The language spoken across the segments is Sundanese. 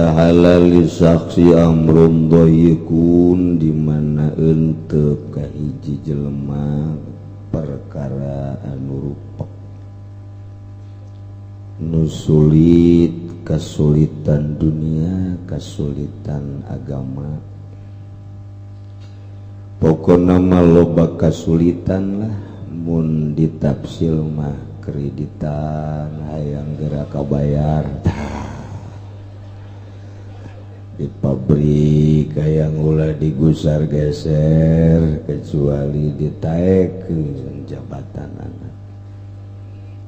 Idza halal li saksi amrun dhayyikun di mana entep ka hiji jelema perkara anu rupek nu sulit, kasulitan dunia, kasulitan agama, pokona mah loba kasulitan lah. Mun ditafsil mah kreditan hayang geura kabayar, di pabrik hayang ulah digusar geser kecuali ditaekkeun jabatan anak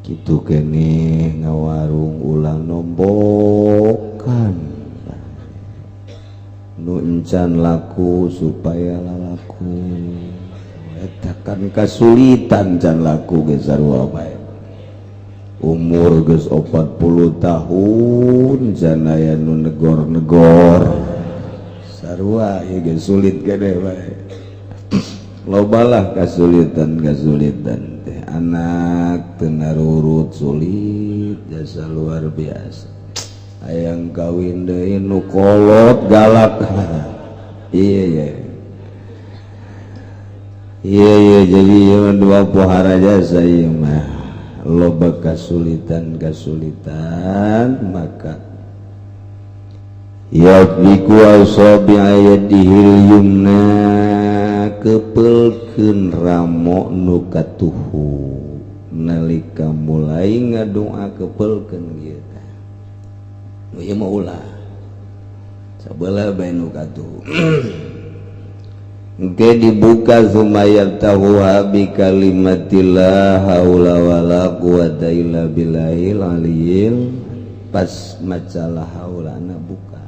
kitu keneh, ngawarung ulah nombokan nu encan laku supaya lalaku. Eta kan kasulitan, can laku ge sarua bae. Umur geus 40 tahun can aya nu negor-negor, sarua ieu ge sulit gede bae. Lobalah kasulitan-kasulitan teh, anak teu narurut sulit jasa luar biasa, hayang kawin deui nu kolot galak. Iya iya iya iya, jadi ieu mah dua pohara jasa ieu mah loba kasulitan-kasulitan. Maka yadbiku asabi'a yadihil yumna, kepelkeun ramo nu katuhu nalika mulai ngadoa, kepelkeun ieu tah. Ieu mah ulah sabelah bae nu katuhu. Engke dibuka tsumma yaftahuha bi kalimatillah haula wala quwata illa billahil aliyil. Pas maca la haulana buka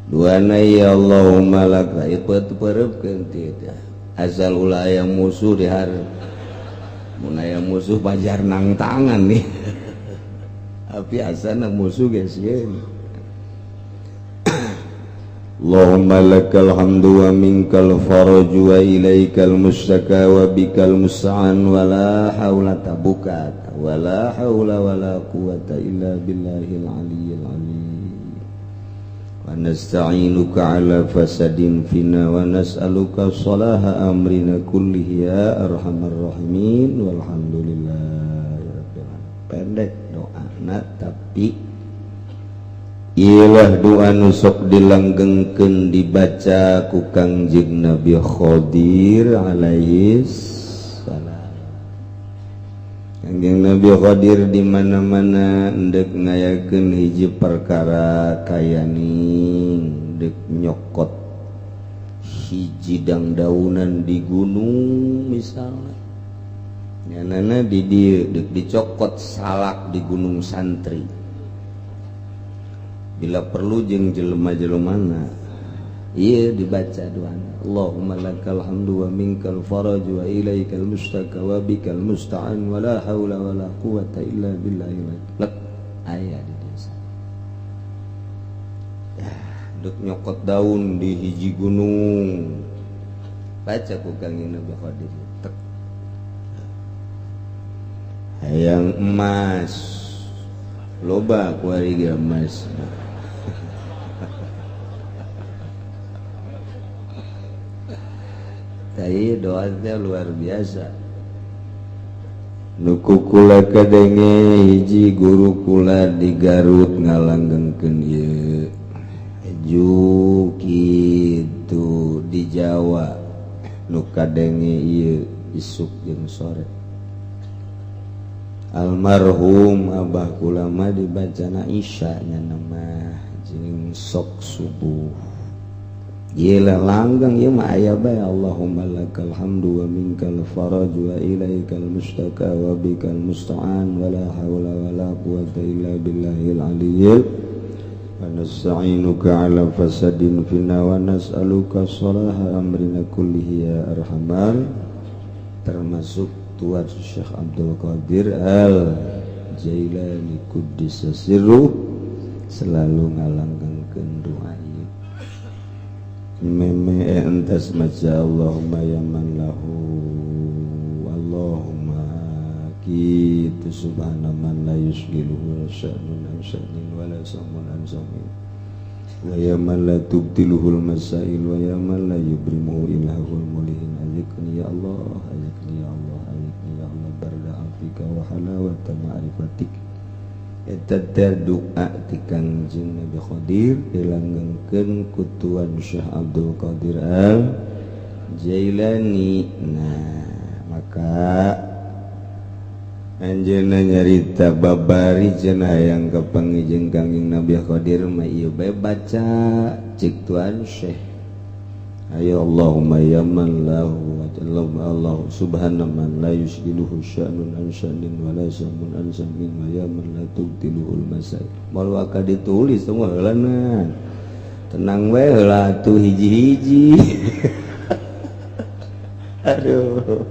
duana, ya Allahumma laka ieu teu asal ulah aya musuh di hareup. Mun aya musuh pajar nang tangan nih, tapi asana musuh geus sieun. Allahumma lakal hamdu wa minkal faraju wa ilaikal mustaka wa bikal musta'an wa la haula, tabuka wa la haula wa la quwata illa billahil aliyyil azim wa nasta'inuka ala fasadin fina wa nas'aluka salaha amrina kullihi ya arhamar rahimin walhamdulillahi rabbil alamin. Pendek doana, tapi ilah doa nu sok dilanggengkeun dibaca ku Kangjeng Nabi Khadir alaihi salam. Kangjeng Nabi Khadir di mana-mana endek ngayakeun hiji perkara kayaning dek nyokot hiji dangdaunan di gunung misalnya, nyanana di dieu dek dicokot salak di Gunung Santri, bila perlu jeung jelema-jelemana iya dibaca doana Allahumma lakal hamdu wa minkal faraj wa ilaikal mustaka wa bikal musta'an wa la haula wa la quwata illa billahi. Lek aya di desa ya, dek nyokot daun di hiji gunung, baca ku Kangjeng Nabi Khadir. Tek hayang emas loba kuari ge emas. Tapi doa teh luar biasa. Nu ku kula kadenge hiji guru kula di Garut ngalanggengkeun ieu ju kitu, di Jawa nu kadenge ieu isuk jeung sore. Almarhum abah kula mah dibacana Isya nya mah jeung sok subuh. Gila langgang ya mah aya bae Allahumma lakal hamdu wa minkal faraj wa ilaikal mustaka wa bikal musta'an wa la haula wa la quwata illa billahil aliyyil wa nasta'inuka ala fasadin fina wa nas'aluka salaha amrina kullihi ya arhamar, termasuk Tuan Syekh Abdul Qadir Al Jailani Quddisa sirruh selalu ngalanggengkeun doa ieu. Meme entas maca Allahumma ya man lahu Allahumma Kitu subhana man la yusgiluhu sya'nun an sya'nin wa la samun an samin wa ya man la tubtiluhul masail wa ya man la yubrimuhu ilahul mulihin. Azikni ya Allah, azikni ya Allah, azikni ya Allah barda afika wa halawata ma'rifatik. Eta teh doa ti Kangjeng Nabi Khadir dilanggengkeun ku Tuan Syekh Abdul Qadir Al Jailani. Nah, maka anjeunna nyarita babari cenah hayang kapanggih jeung Kangjeng Nabi Khadir mah ieu bae baca cik Tuan Syekh. Ayo Allahumma ya man lahu Allah subhana man la yusgiluhu sya'nun an sya'nin wa la samun an samin wa ya man la tubtiluhul masail. Moal waka ditulis tong heulana. Tenang we heula atuh hiji-hiji. Aduh.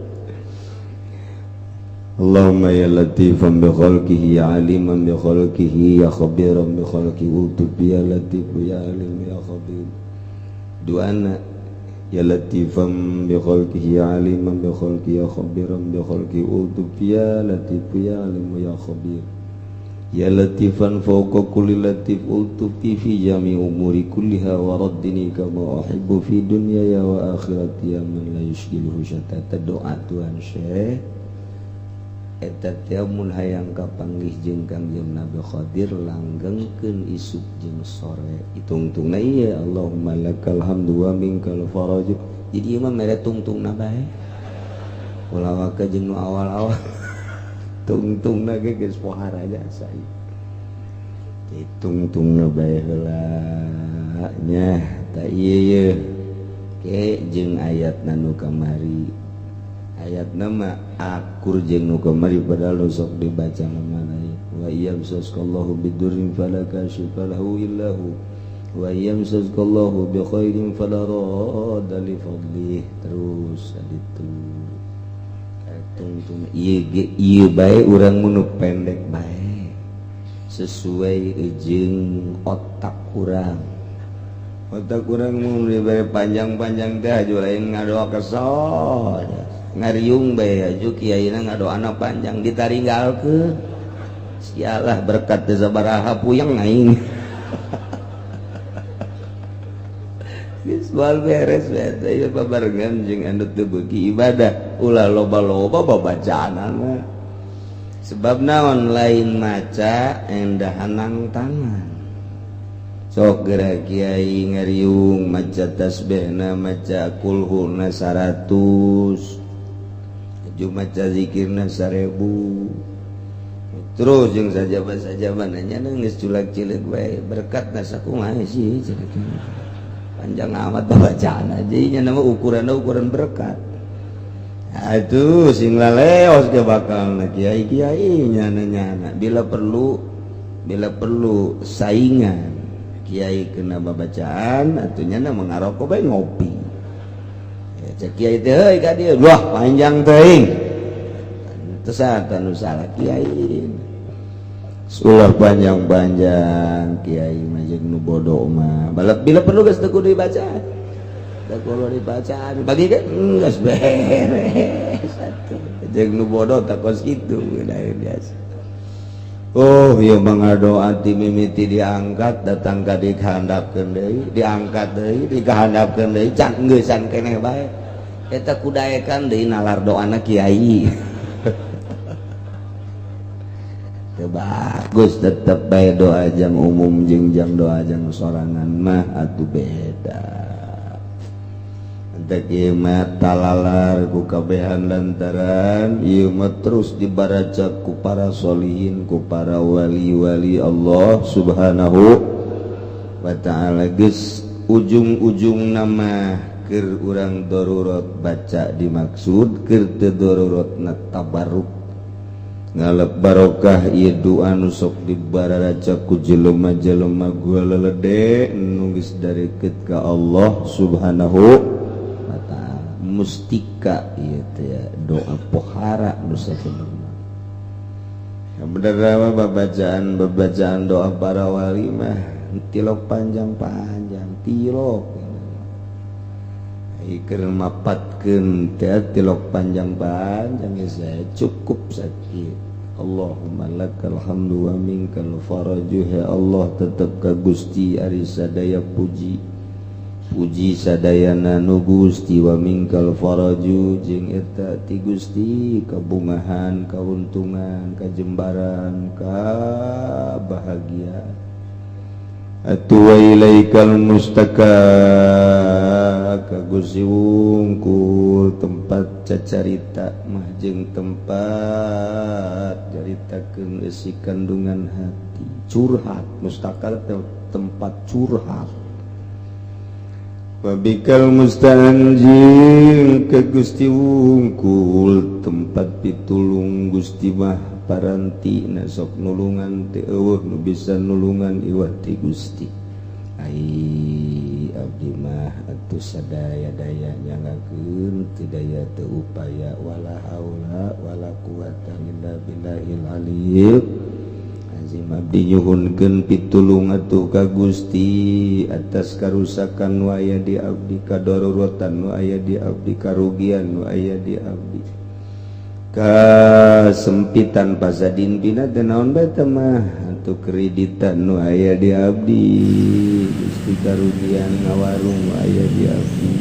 Allahumma ya latifan bi khalqihi ya aliman bi khalqihi ya khabiran bi khalqihi utub ya latif ya alim ya khabir. Duana ya latifan bi khalqihi ya aliman bi khalqihi ya khabiran bi khalqihi utub ya latif ya alim ya khabir. Ya latifan fawqa kulli latif ultufi fi jami umuri kulliha wa raddini kama uhibbu fi dunyaya wa akhirati ya man la yushghiluhu syatata. Doa Tuhan Syekh eta teh mun hayang kapanggih jeung Kangjeng Nabi Khadir langgengkeun isuk jeung sore. Itungtungna ieu Allahumma lakal hamdu wa minkal faraj. Jadi ieu mah mere tungtungna bae. Ulah waka jeung nu awal-awal. Tungtungna ge geus pohara jasa ieu. Tungtungna bae heula nya ta ieu ye. Ke jeung ayatna nu kamari. Ayat nama akur jeung nu kamari padahal sok dibaca nama lain. Wa yamsaskallahu bidurrin fala kashifa lahu illa hu wa yamsaskallahu bi khairin fala radda li fadlih. Terus aditu tungtung ieu ge ieu bae urang mun pendek bae sesuai jeung otak urang. Otak urang mun dibere panjang-panjang teh aju lain ngadoa kesel. Ngariung bae aju kiaina ngadoana panjang ditaringgalkeun. Sialah berkat teh sabaraha puyeng aing. Geus moal beres bae teh ieu babarengan jeung anu teu beuki ibadah ulah loba-loba babacaanana. Sebab naon lain maca endahanang tangan. Sok geura kiai ngariung maca tasbihna maca kulhuna 100. Maca zikirna 1000. Terus jeung sajaba-sajaba nanya geus culak-cileuk bae berkatna sakumaha sih cenah. Panjang amat bacaan aja nya nama ukuranna ukuran berkat. Aduh sing laleos ge bakalna kiai-kiai nyana-nyana bila perlu saingan kiai kena babacaan atuh nyana mengarokok bae ngopi. Cek kiai teh heuy ka dieu wah panjang teuing. Teu anu salah kiai. Ulah panjang-panjang kiai mah jeung nu bodoh mah. Balap bila perlu geus teu kudu dibacaan. Teu kudu dibacaan. Bagi kan geus beres atuh. Jeung nu bodoh tak kos kitu biasa. Oh ieu mah ngadoa ti mimiti diangkat datang ka dikahandapkeun deui, diangkat deui, dikahandapkeun deui, can geusan keneh bae. Eta kudaekan deui nalar doana kiai. Teu bagus tetep bae doa jang umum jeung jang doa jang sorangan mah atuh beda. Entek ieu mah talalar ku kabehan lantaran ieu mah terus dibaraca ku para solihin ku para wali-wali Allah Subhanahu wa ta'ala. Geus ujung-ujung nama keur urang darurat baca dimaksud keur teu daruratna tabarruk ngalep barokah ieu doa nu sok dibaraca ku jelema-jelema gua lelede nu geus dareukeut ka Allah Subhanahu wa ta'ala. Mustika ieu teh doa pohara nu sabenerna. Bener babacaan doa para wali mah tilok panjang-panjang tilok. Keur mapatkeun teh tilok panjang-panjang ya, saya cukup sakit. Allahumma lakal hamdu wa minkal faraju. Ya Allah, tetep ka Gusti ari sadaya puji, puji sadayana nu Gusti. Wa minkal faraju, jeung eta ti Gusti kabungahan, kauntungan, kajembaran, kabahagiaan. Atuh wa ilaikal mustaka, ka Gusti wungkul tempat cacarita mah jeung tempat caritakeun eusi kandungan hati, curhat. Mustaka tempat curhat. Wabikal musta'an, jeung ka Gusti wungkul tempat pitulung. Gusti mah paranti na sok nulungan teu eueuh nu bisa nulungan iwat ti Gusti. Ai abdi mah atuh sadaya-daya nyanggakeun, teu daya teu upaya. Wala haula wala quwata illa billahil aliyil azim. Abdi nyuhunkeun pitulung atuh ka Gusti atas karusakan nu aya di abdi, kadororotan nu aya di abdi, karugian nu aya di abdi, kasempitan pasadin pina teh naon bae teh mah atuh, kreditan nu aya di abdi Gusti, karugian ngawarung nu aya di abdi,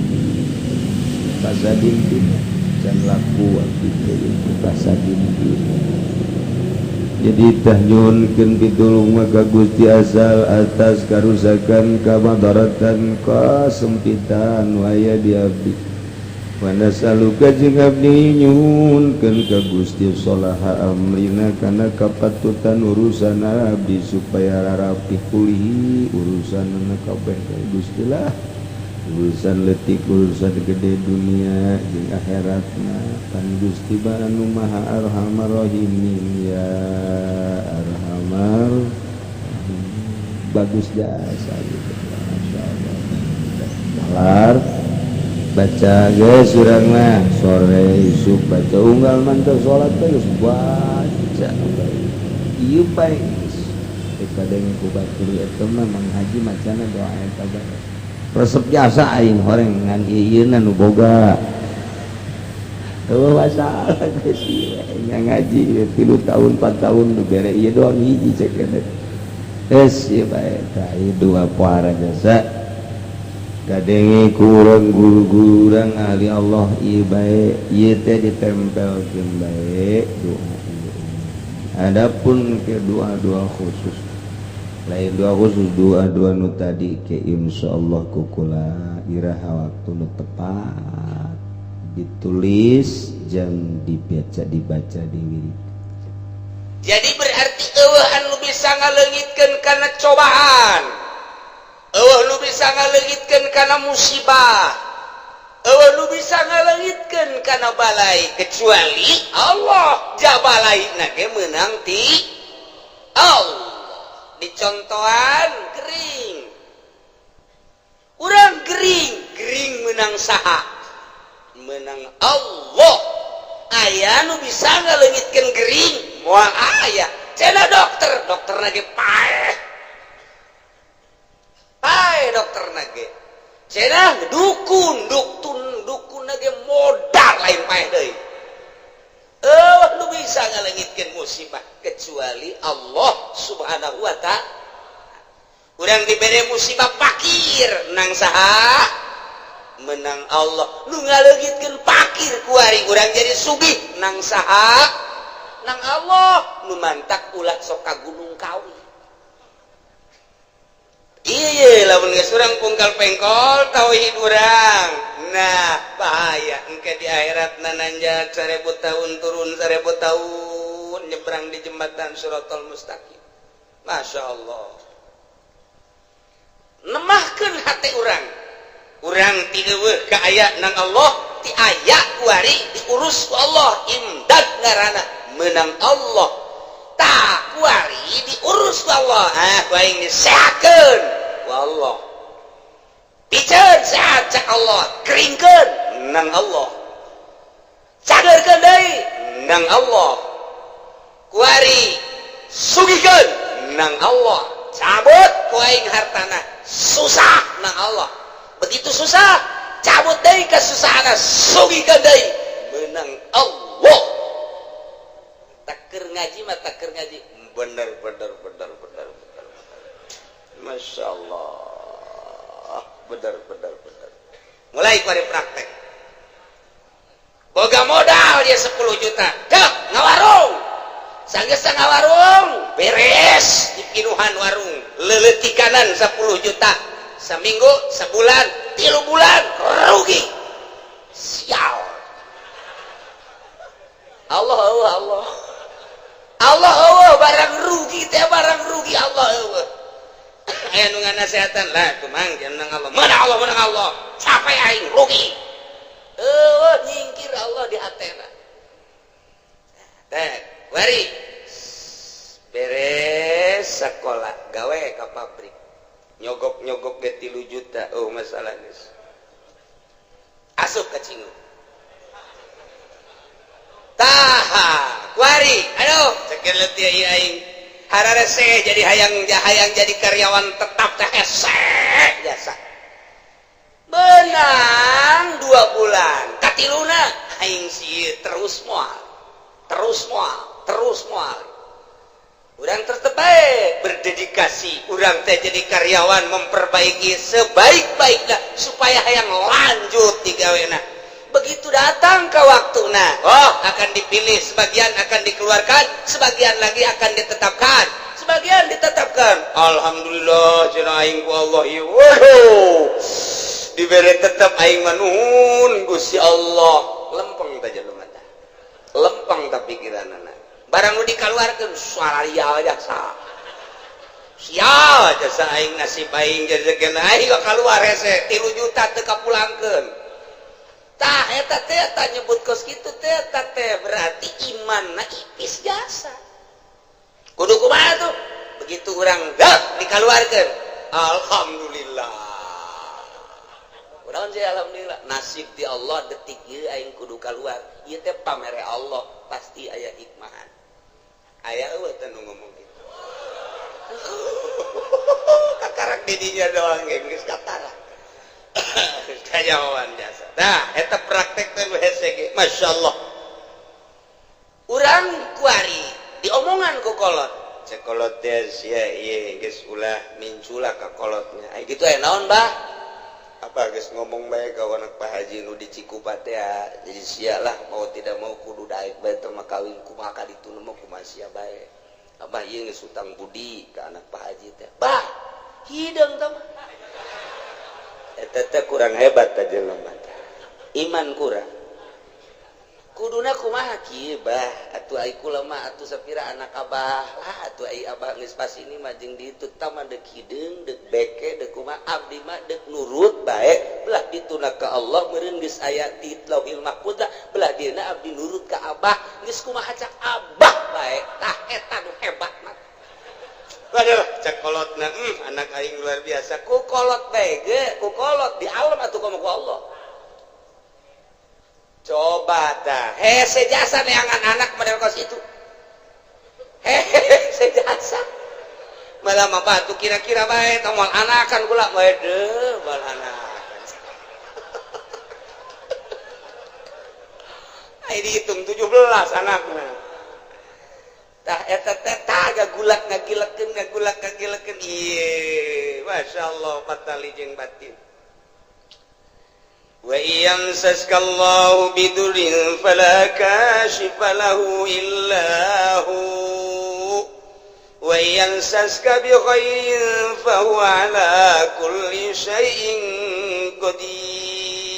pasadin pina can laku abdi teh pasadin pina. Jadi tah nyuhunkeun pitulung mah ka Gusti asal atas karusakan, kamadaratan, kasempitan nu aya di abdi. Wa nas'aluka, jeung abdi nyuhunkeun ka Gusti, sholaha amrina, kana kapatutan urusan abdi supaya rarapih pulih urusanna kabeh ka Gusti lah, urusan letik, urusan gede, dunia jeung akhiratna. Pan Gusti ba anu Maha Arhamar Rahimin, ya Arhamar. Bagus jasa gitu, masyaallah. Malar baca guys, urang mah sore isuk baca, unggal mantap salat teh geus baca bae ieu bae geus. Daripada ku batur eta mah, Mang Haji macana doa eta bae resep jasa. Aing horeng ngan ieu nu boga. Oh, masalah geus ieu ngaji 3 tahun, 4 tahun nu bere ieu doang hiji cek. Geus ieu bae tah, ieu dua puara jasa kadenge kurang guru-guru urang ahli Allah. Ieu bae, ieu teh ditempelkeun bae doa. Adapun ke doa-doa khusus lain, doa khusus, doa-doa nu tadi ke insyaallah kukula iraha waktu nu tepat ditulis jam dibaca, dibaca di wirid. Jadi berarti eueuh anu bisa ngaleungitkeun kana cobaan, eueuh nu bisa ngaleungitkeun kana musibah, eueuh nu bisa ngaleungitkeun kana balai kecuali Allah. Jabalai ge meunang ti Allah. Dicontohan gering, urang gering, gering menang saha? Menang Allah. Aya nu bisa ngaleungitkeun gering? Moal aya. Cenah dokter, dokter lagi paeh paeh dokter nage. Cenah dukun, dukun, dukun nage modal lain paeh deui. Eh, nu bisa ngaleungitkeun musibah kecuali Allah Subhanahu wa Ta'ala. Urang dibere musibah fakir, nang saha? Menang Allah. Nu ngaleungitkeun fakir kuari urang jadi sugih, nang saha? Nang Allah. Nu mantak ulah sok ka Gunung Kawi. Iya, lamun geus urang pungkal pengkol tauhid urang, nah bahaya engke di akhirat. Nanjak 1000 tahun, turun 1000 tahun, nyebrang di jembatan Siratal Mustaqim. Masya Allah, nemahkeun hati urang. Urang ti eueuh ka aya nang Allah, ti aya kuari diurus ku Allah. Imdad ngaranna, menang Allah. Tak kuari diurus ku Allah, ah ku aing disehatkeun ku Allah, piceun sehat cak Allah, keringkeun nang Allah, cagerkeun deui nang Allah, kuari sugihkeun nang Allah, cabut ku aing hartana susah nang Allah. Begitu susah. Cabut deui kesusahan, sugihkeun deui, menang Allah. Taker ngaji mah, taker ngaji bener bener bener bener bener. Masya Allah, bener bener bener. Mulai kuari praktek, boga modal dia 10 juta, dek ngawarung. Sanggeus ngawarung beres, dipinuhan warung, leletikanan 10 juta. Seminggu, sebulan, 3 bulan, rugi. Sial. Allah, Allah, Allah, Allah, Allah. Barang rugi teh, barang rugi, Allah, Allah. Aya nu nganasehatan lah, kumang menang Allah, menang Allah, menang Allah. Sampai aing rugi, eueuh, nyingkir Allah di hatena teh. Wari beres sekolah, gawe ka pabrik, nyogok-nyogok ge 3 juta. Oh, masalah geus asup ka cingu. Taha kuari, aduh, cek leutik ieu aing hararese jadi hayang hayang jadi karyawan tetap teh hese jasa. Menang 2 bulan, katiluna aing sih terus moal, terus moal, terus moal. Urang tetep bae berdedikasi, urang teh jadi karyawan memperbaiki sebaik-baiknya supaya hayang lanjut di gawena. Begitu datang ke waktu, nah, oh, akan dipilih, sebagian akan dikeluarkan, sebagian lagi akan ditetapkan. Sebagian ditetapkan, alhamdulillah cenah aing ku Allah ieu, waduh, dibere tetap, aing mah nuhun Gusti Allah. Lempeng teh jelema teh, lempeng tah pikiranana. Barang nu dikeluarkeun, saria jasa, sial jasa aing, nasib aing jadi aing keluar hese 3 juta teu kapulangkeun. Tah, eta teh tah nyebut kos kitu teh, eta teh berarti imanna ipis jasa. Kudu kumaha tuh? Begitu urang gak dikeluarkeun, alhamdulillah. Urang sih alhamdulillah, nasib di Allah, detik ieu aing kudu keluar. Ieu teh pamere Allah, pasti aya hikmahan. Aya eueuh teh nu ngomong gitu? Kakarak didinya doang geus katarak kajawan jasa. Nah, eta praktek teh nu hese ge, masyaallah. Urang kuari diomongan ku kolot, cek kolot teh, sia ieu geus ulah mincula ka kolotnya. Ai kitu aya naon, Bah? Apa geus ngomong bae ka anak Pak Haji nu di Cikupa teh, jadi sia lah mau tidak mau kudu daek bae teh mah kawin. Kumaha ka ditu mah, kumaha sia bae. Abah ieu geus utang budi ka anak Pak Haji teh. Bah, hideung teh mah. Eta teh kurang hebat teh jelema teh, iman kurang. Kuduna kumaha kieu, Bah? Atuh ai kula mah atuh sapira anak abah lah atuh. Ai abah geus pas ini mah jeung ditu tah mah deuk hideung, deuk beke, deuk kumaha, abdi mah deuk nurut bae. Belah dituna ka Allah meureun geus aya di Lauhil Mahfuz. Belah dieuna abdi nurut ka abah, geus kumaha cak abah bae. Tah, eta nu hebat mah. Waduh, cek kolotna, anak aing luar biasa. Ku kolot bae ge, ku kolot di alam atuh komo ku Allah. Coba dah, hese jasa neangan anak model kos itu. Hese jasa. Malah mah batu kira-kira bae tong moal anakan kula bae deuh, moal anakan. Ai dihitung 17 anakna. Tah, eta teh tah gagulak ngagilekeun, ngagulak ngagilekeun. Ieu, masyaallah, patali jeung batin. Wa yamsaska Allahu bidurrin fala kashifa lahu illa hu wa yamsaska bi khairin fa huwa ala kulli syai'in qadir.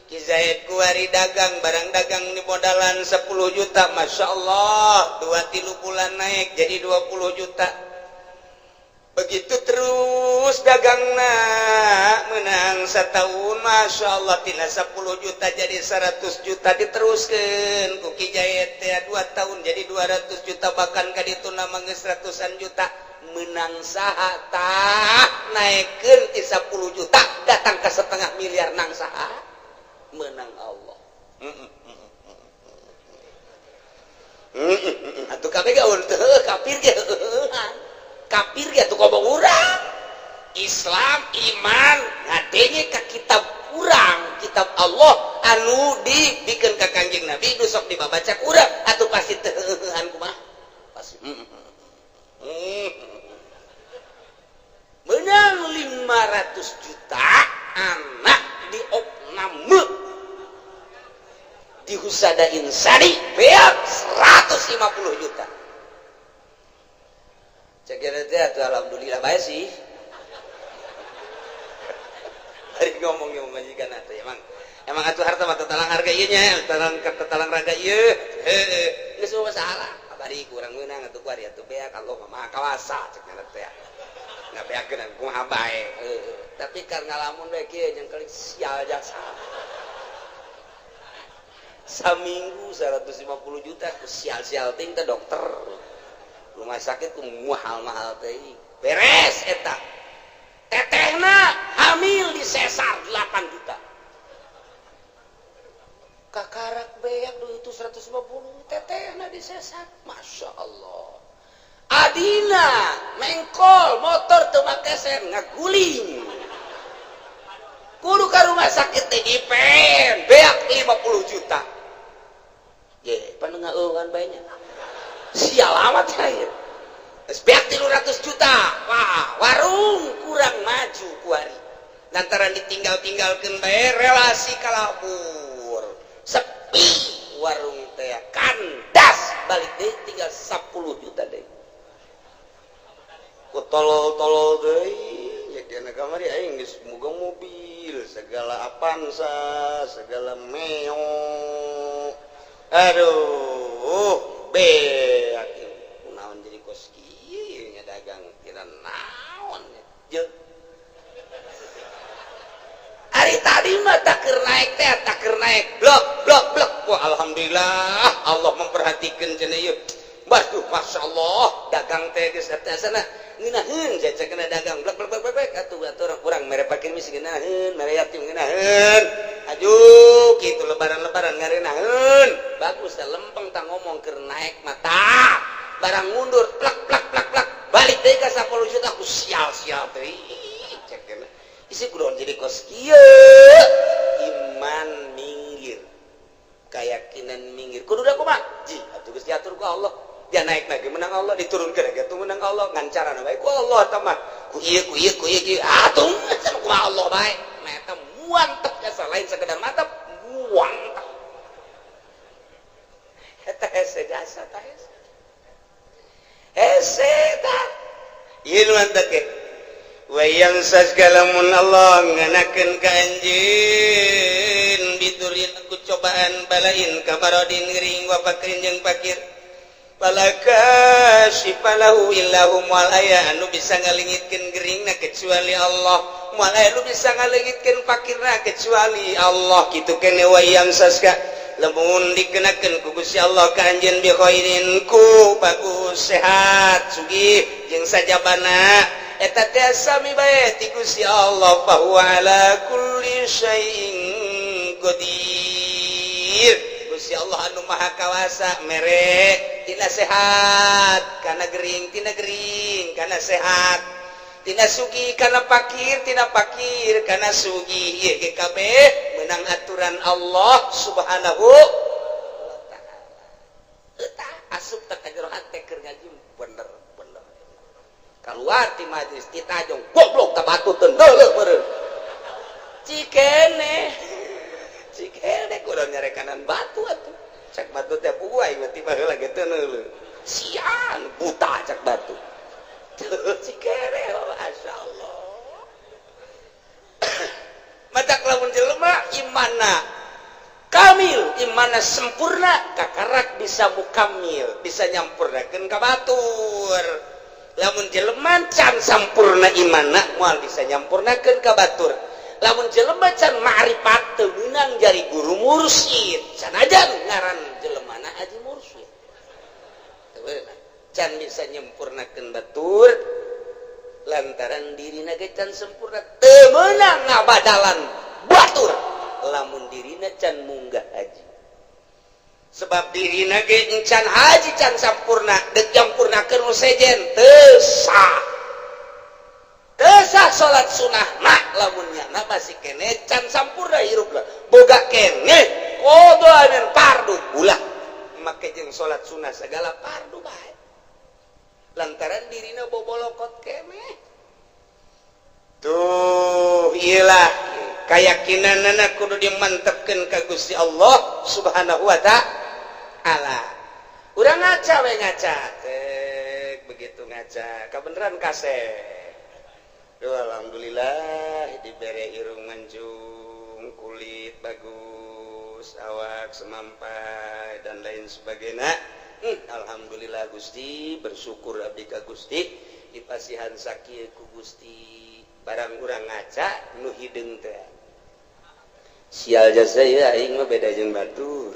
Ki Zaid kuari dagang, barang dagang di modalan 10 juta, Masya Allah, 2-3 bulan naik jadi 20 juta. Begitu terus dagangna, menang setahun, Masya Allah, tina 10 juta jadi 100 juta. Diteruskan ku Ki Zaid teh 2 tahun jadi 200 juta, bahkan ka ditu nama geus ratusan juta. Menang saha tah? Naikkeun ti 10 juta datang ke setengah miliar, nang saha? Menang Allah. Atuh kabeh ge kafir ge, kafir ge atuh komo urang. Islam iman ngadenge ka kitab urang, kitab Allah anu dibikeun ka Kanjeng Nabi, nu sok dibabaca ku urang, atuh pasti teu heuheuhan kumaha, pasti menang 500 juta anak di opname di Husada Insani beak 150 juta. Cek teh atuh, alhamdulillah bae sih. Hari ngomong yang majikan atuh, emang emang atuh harta mah tatalang harga ieu nya, tatalang tatalang raga ieu, heueuh, geus masalah abari kurang meunang atuh kuari atuh beak, Allah mah Maha Kawasa cek nya teh, ngabeakeun kumaha bae. Tapi keur ngalamun bae kieu jeung kelik sial jasa saminggu 150 juta ku sial-sial ting teh, dokter rumah sakit ku mahal-mahal teh beres. Eta tetehna hamil di sesar 8 juta, kakarak beak duit itu 150, tetehna di sesar. Masya Allah, adina mengkol motor teu make sen, ngaguling kudu ka rumah sakit teh, dipen beak 50 juta. Ye, pan ngeueuhan bae nya, sial amat ya. Geus beak 300 juta. Wah, warung kurang maju kuari lantaran ditinggal-tinggalkeun bae, relasi kalabur, sepi warung teh, kandas, balik deui tinggal 10 juta deui ku tolol-tolol deui ya. Dina kamari aing geus moga mobil segala, Avanza segala, Meo, aduh, beak. Naon jadi kos kieu nya, dagang kira naon nya. Ari tadi mah tak keur naik teh, tak keur naik blok blok blok, wah, alhamdulillah Allah memperhatikan cenah ieu. Waduh, masya Allah, dagang teh geus sana ngeunaheun saya kena dagang blok blok blok blok atuh atuh urang mere fakir miskin ngeunaheun, mere yatim ngeunaheun, aduh, kitu lebaran-lebaran ngareunaheun bagus teh, lempeng tah ngomong keur naik mata barang mundur plak plak plak plak, balik deui ka 10 juta ku sial-sial teh. Cek isi kudu jadi kos kieu, iman minggir, keyakinan minggir, kudu da kumaha ji atuh, geus diatur ku Allah. Dia naik lagi menang Allah, diturunkeun lagi atuh menang Allah, ngancarana bae ku Allah tah mah, ku ieu ku ieu ku ieu atuh kumaha Allah bae. Nah, eta muantep jasa, lain sekedar mantap, muantep eta hese jasa tah, hese hese tah ieu nu mantep ge. Wayang sagalamun Allah nganakeun ka anjeun bidurin ku cobaan balain kamarodin gering wa fakrin jeung fakir, fala kasyifalahu illahu, moal aya anu bisa ngalengitkeun geringna kecuali Allah, moal aya anu bisa ngalengitkeun fakirna kecuali Allah. Kitu kene. Wayang saska lamun dikenakeun ku Gusti Allah ka anjeun bi khairin ku bagus, sehat, sugih jeung sajabana, eta teh sami bae ti Gusti Allah, fa huwa ala kulli syai'in qadir. Gusti Allah anu maha kawasa mere tina sehat kana gering, tina gering kana sehat, tina sugih kana fakir, tina fakir kana sugih, ieu ge kabeh menang aturan Allah Subhanahu wa Taala. Eta asup tak ka jero hate keur ngaji bener bener, keluar ti majlis ti tajong, goblok tak batu teu neuleuh meureun, cikene cikene kurang nyarekanan batu atuh. Cak batu teh, puguh aing mah tiba heula ge teu neuleuh, sian buta cak batu cikene. Masyaallah, matak lamun jelema imana kamil, imana sempurna, kakarak bisa mukamil, bisa nyampurnakeun ka batur. Lamun jelema can sampurna imana, moal bisa nyampurnakeun ka batur. Lamun jelema can ma'rifat, teu meunang jari guru mursyid, sanajan ngaran jelemana haji mursyid. Teu meunang, can bisa nyempurnakeun batur lantaran dirina ge can sempurna. Teu meunang ngabadalan batur lamun dirina can munggah haji, sebab dirina ge can haji, can sampurna. Dek nyampurnakeun nu sejen teu sah. Teu sah salat sunah mah lamun nyana masih kene can sampurna hirup lah. Boga kene qadha dan fardu ulah make jeung salat sunah segala fardu bae. Lantaran dirina bobolokot kene. Tuh iyalah keyakinanana kudu dimantepkeun ka Gusti Allah Subhanahu wa ta'ala. Urang ngaca we ngaca. Cek begitu ngaca, kabeneran kasep. Duh, alhamdulillah dibere irung mancung, kulit bagus, awak semampai dan lain sebagainya. Alhamdulillah Gusti, bersyukur abdi ka Gusti dipasihan sakieu ku Gusti. Barang urang ngaca nu hideung teh. Sial jasa ya aing mah beda jeung batur.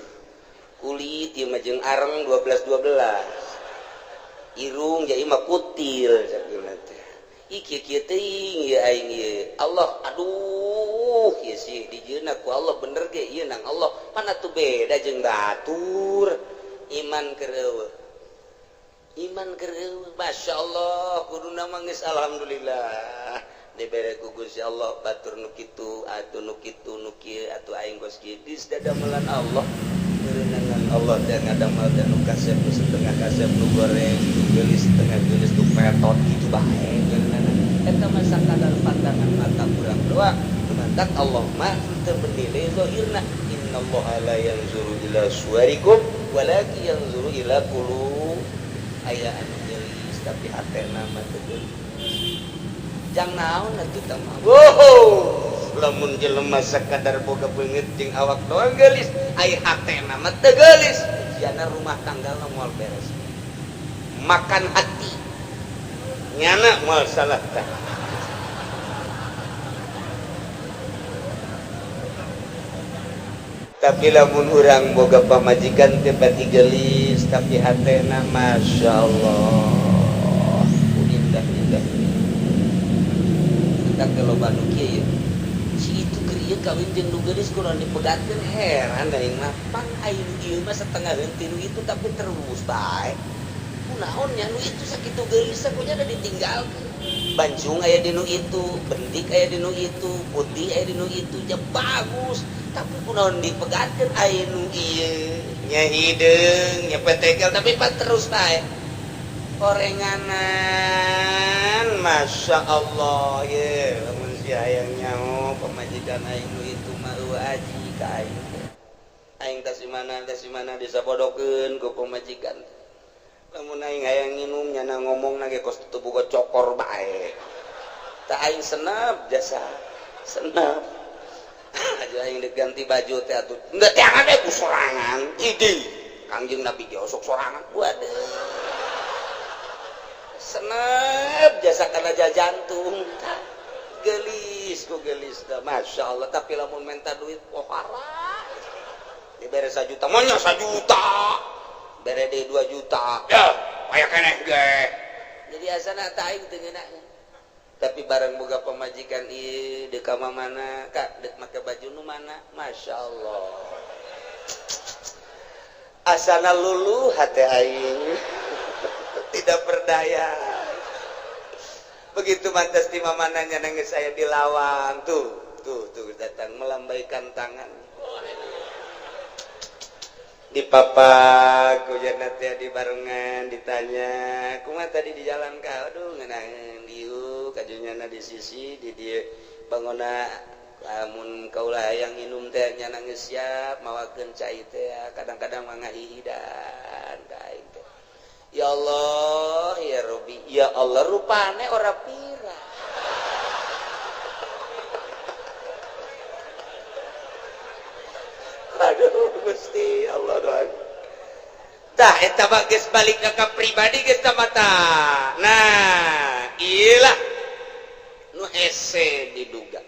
Kulit ieu mah jeung areng 12 12. Irung ja ieu mah kutil sakieu teh. Ih kieu kieu teuing ieu aing ieu. Allah aduh ieu sih dijieunna ku Allah bener ge ieu nang Allah. Mana tuh beda jeung batur. Iman keur eueuh. Iman keur eueuh. Masyaallah kuduna mah geus alhamdulillah. Dibere ku Gusti Allah batur nu kitu atuh nu kitu nu kieu atuh aing geus kieu geus dadamelan Allah. Meureunangan Allah teh ngadamel teh nu kasep nu setengah kasep nu goreng nu geulis setengah geulis nu petot kitu bae meureunangan. Eta mah sakadar pandangan mata urang doang. Mantak Allah mah teu menilai zahirna. Innallaha la yanzuru ila suwarikum walakin yanzuru ila qulub. Aya anu geulis tapi hatena mah teu geulis. Jang naon atuh tah mah. Wow, lamun jelema sakadar boga beungeut jeung awak doang geulis, ai hatena mah teu geulis. Ujiana rumah tanggalna moal beres. Makan hati. Nyana moal salah tah. Tapi lamun urang boga pamajikan teh bati geulis tapi hatena masyaallah indah-indah. Tentang loba nu kieu ya. Si itu keur ieu kawin jeung nu geulis kurang dipegatkeun heran aing mah. Pan aing ieu mah setengah heunteu nu itu tapi terus bae. Kunaon nya nu itu sakitu geulis kunya da ditinggalkeun. Bancung aya di nu itu, bentik aya di nu itu, putih aya di nu itu, nya bagus. Tapi kunaon dipegatkeun aya nu ieu nya hideung nya petekel tapi pan terus bae. Orenganan Masya Allah ye lamun si hayang nyaho pamajikan aing nu itu mah eueuh aji ka aing teh. Aing tas di mana disabodokeun ku pamajikan. Lamun aing hayang nginum nyana ngomongna ge kos teu boga cokor bae. Tah aing senep jasa senep. Aja aing diganti baju teh atuh. Henteu teangan we ku sorangan. Idi Kangjeng Nabi ge osok sorangan. Waduh. Senep jasa kana jantung gelis ku gelis dah Masya Allah. Tapi lamun minta duit pohara dibere 1 juta monya 1 juta bere deui 2 juta ya aya keneh ge jadi asana tah aing teu ngeunah. Tapi barang boga pamajikan ieu deuk ka mana ka deuk make baju nu mana Masya Allah asana luluh hate aing tidak berdaya. Begitu mantas di mamananya nangis saya dilawang tuh tuh tuh datang melambaikan tangan di papak hujan teh di barengan ditanya kumaha tadi di jalan ka aduh ngeunaheun dieu kajunyana di sisi di dieu bangona lamun kaula hayang nginum teh nya nangis siap mawakeun cai teh kadang-kadang mah ngahihidan ka aing teh. Ya Allah, ya Rabbi, ya Allah rupane ora pira. Aduh Gusti Allah doa. Tah eta mah geus balik ka pribadi geus tah mata. Nah, ieu nu hese diduga.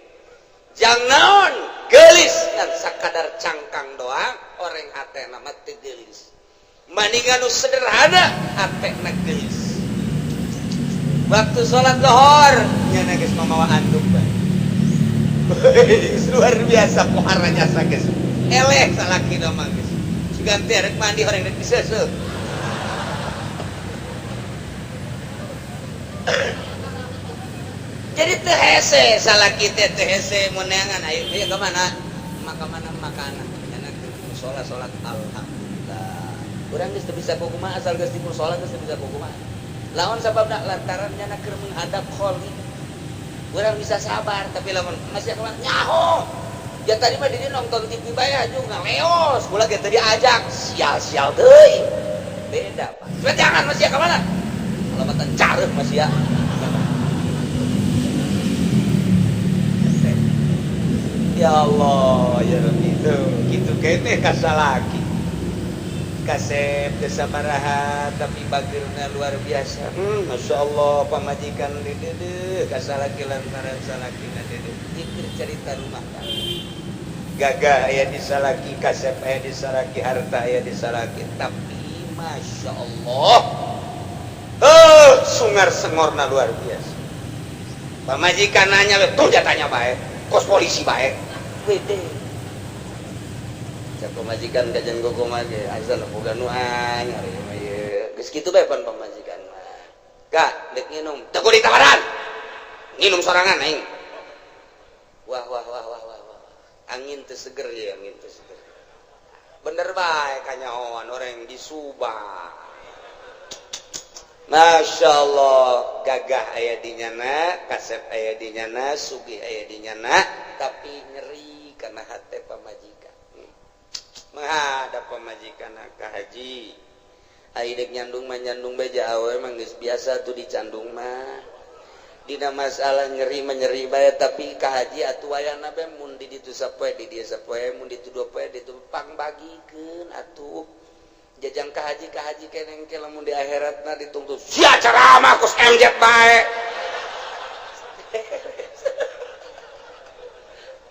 Jang naon geulis ngan sakadar cangkang doang oreng hatena mah teu geulis. Maningan nu sederhana hatena geulis. Waktu salat lohor nya geus mamawa anduk bae. Luar biasa pohara jasa geus. Eleh salaki mah geus. Sugan teh rek mandi horeng rek diseuseuh. Jadi Teu hese salaki teh, teu hese mun neangan ayo ieu ka mana? Maka mana makanan. Enak musola salat, alhamdulillah. Urang geus teu bisa kumaha, asal geus di musola geus teu bisa kumaha. Lawan sababna lantaran nyana keur menghadap Kholiq. Urang bisa sabar, tapi lamun masih kemana nyaho. Ya tadi mah dia nonton TV bae aju ngaleos, kula ge teu diajak, sial-sial deui. Beda, Pak. Coba jangan masih ke mana? Kalau careuh masih ya. Ya Allah, ya Rabbi, itu gitu kene kasalaki. Kasep kesabaraha tapi bageurna luar biasa. Masya Allah, pamajikan dideudeut kasalaki lantaran salakina deudeuh. Zikir cerita rumah tangga. Gagah aya di salaki, kasep aya di salaki, harta aya di salaki, tapi Masya Allah, sungar sengorna luar biasa. Pamajikan nanya, tuh jatanya bae, kos polisi bae. Wede. Cak pamajikan kajian gogoma ge azan boga nu anyar ieu mah ieu. Geus kitu bae pan pamajikan mah. Kak, dek nginum, teu kudu ditawaran. Nginum sorangan aing. Wah wah wah wah wah wah. Angin teu seger ya, angin teu seger. Bener bae kanyahoan orang di Subang. Masya Allah, gagah aya di nyana, kasep aya di nyana, sugih aya di nyana, tapi nyeri karena hati pamajikan. Menghadap pamajikan ka haji. Ai dek nyandung mah nyandung beja awe mah geus biasa tuh dicandung mah. Dina masalah nyeri mah nyeri bae, tapi ka haji atuh wayahna bae mun di ditu sapoe di dieu sapoe, mun ditu dua poe ditu pangbagikeun atuh. Jajang ka haji keneng ke lamun di akhiratna dituntut sia ceramah kos MJ bae.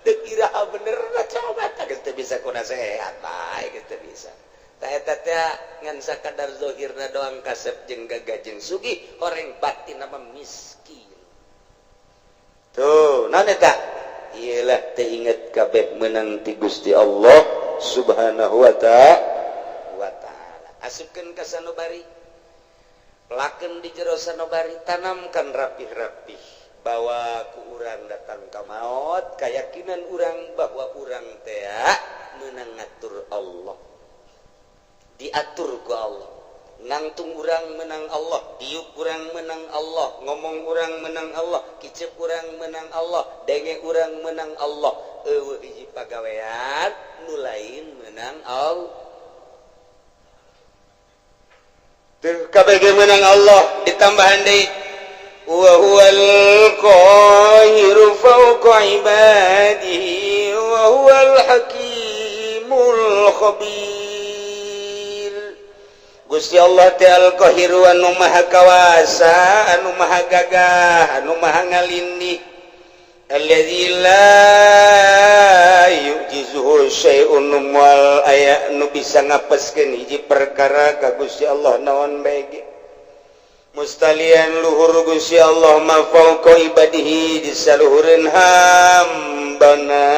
Teu kira bener coba tah geus teu bisa ku nasehat bae, geus teu bisa. Tah eta teh ngan sakadar zahirna doang kasep jeung gagah jeung sugih, horeng batin mah miskin. Tuh, naon eta? Iyalah teu inget kabeh meunang ti Gusti Allah Subhanahu wa ta'ala. Asupkeun ka sanubari, pelakeun di jero sanubari, tanamkan rapih-rapih bahwa ku urang datang ka maot, keyakinan urang bahwa urang teh meunang ngatur Allah, diatur ku Allah, nangtung urang menang Allah, diuk urang menang Allah, ngomong urang menang Allah, kicep urang menang Allah, denge urang menang Allah, eueuh hiji pagawean nu lain menang Allah. KBG menang Allah ditambahan deui wa huwal qahiru fawqa ibadihi wa huwal hakimul khabir. Gusti Allah teh al qahiru anu maha kawasa, anu maha gagah, anu maha ngalindih, alladzi la yu'jizuhu syai'un, moal aya nu bisa ngapeskeun hiji perkara ka Gusti Allah naon bae ge. Mustalian luhur Gusti Allah ma fauqa ibadihi di saluhureun hambana.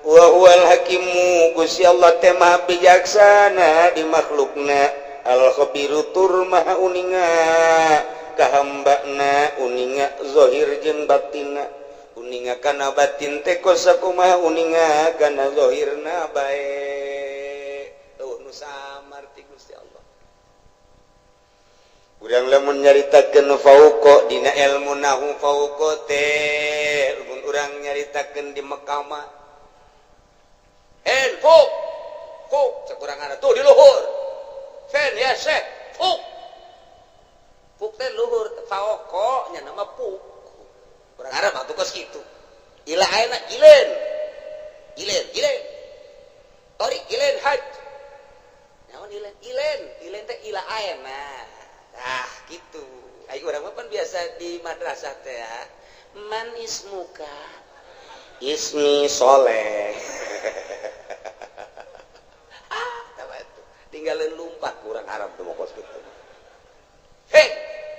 Wa huwal hakimu, Gusti Allah teh maha bijaksana di makhlukna, al khabiru tur maha uninga ka hambana, uninga zahir jeung batinna, uninga kana batin teh kos sakumaha uninga kana zahirna bae. Eueuh nu samar ti Gusti Allah. Urang lamun nyaritakeun fauqa dina ilmu nahu fauqa teh lamun urang nyaritakeun di Mekah mah en fuk fuk cek urang ada tuh di luhur fen ya syekh fuk fuk teh luhur fauqa nya nama fuk urang Arab atuh kos kitu. Ila ayeuna ilen ilen ilen tori ilen haj naon ilen ilen ilen teh ila ayeuna. Ah gitu. Ayo urang mah pan biasa di madrasah teh ya. Man ismuka? Ismi Soleh. Ah, tahu tinggalin lumpat kurang Arab tuh kos kitu. Hei,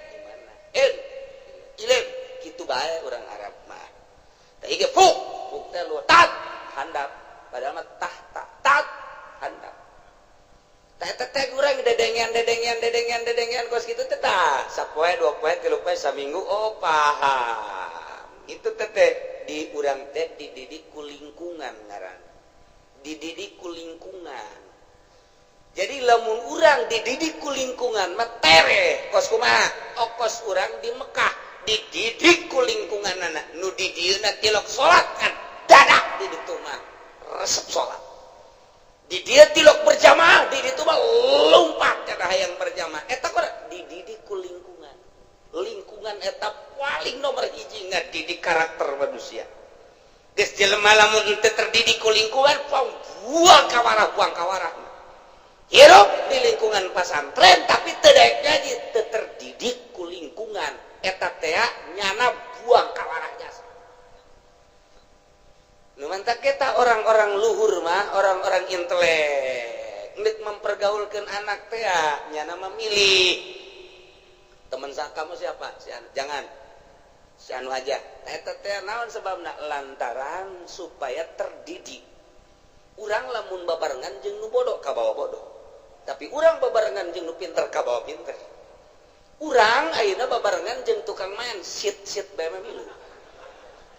gimana? En, ilen gitu bae orang Arab mah. Tah ieu fuk, fuk teh lu tat handap. Padahal mah tah ta tat handap. Tah eta teh urang dedengean dedengean dedengean dedengean kos kitu teh tah sapoe dua poe tilu poe saminggu oh paham. Itu teteh di urang teh dididik ku lingkungan ngaran. Dididik ku lingkungan. Jadi lamun urang dididik ku lingkungan mah tere kos kumaha? Okos urang di Mekah dididik ku lingkunganana nu di dieuna tilok salat kan dadak di ditu mah resep salat. Di dieu tilok berjamaah, di ditu mah lompat kana hayang berjamaah. Eta dididik ku lingkungan. Lingkungan eta paling nomor hiji ngadidik karakter manusia. Geus jelema lamun henteu terdidik ku lingkungan, buang kawarah, buang kawarah. Hirup di lingkungan pasantren tapi teu daek ngaji, teu terdidik ku lingkungan. Eta teh nyana buang kawarah jasa. Nu mantak kita orang-orang luhur mah, orang-orang intelek, nek mempergaulkeun anak teh nyana memilih. Teman kamu siapa? Si Anu. Jangan. Si Anu aja. Eta teh naon sebabna? Lantaran supaya terdidik. Urang lamun babarengan jeung nu bodoh kabawa bodoh. Tapi urang babarengan jeung nu pinter kabawa pinter. Urang ayeuna babarengan jeung tukang main sit-sit bae mah milu.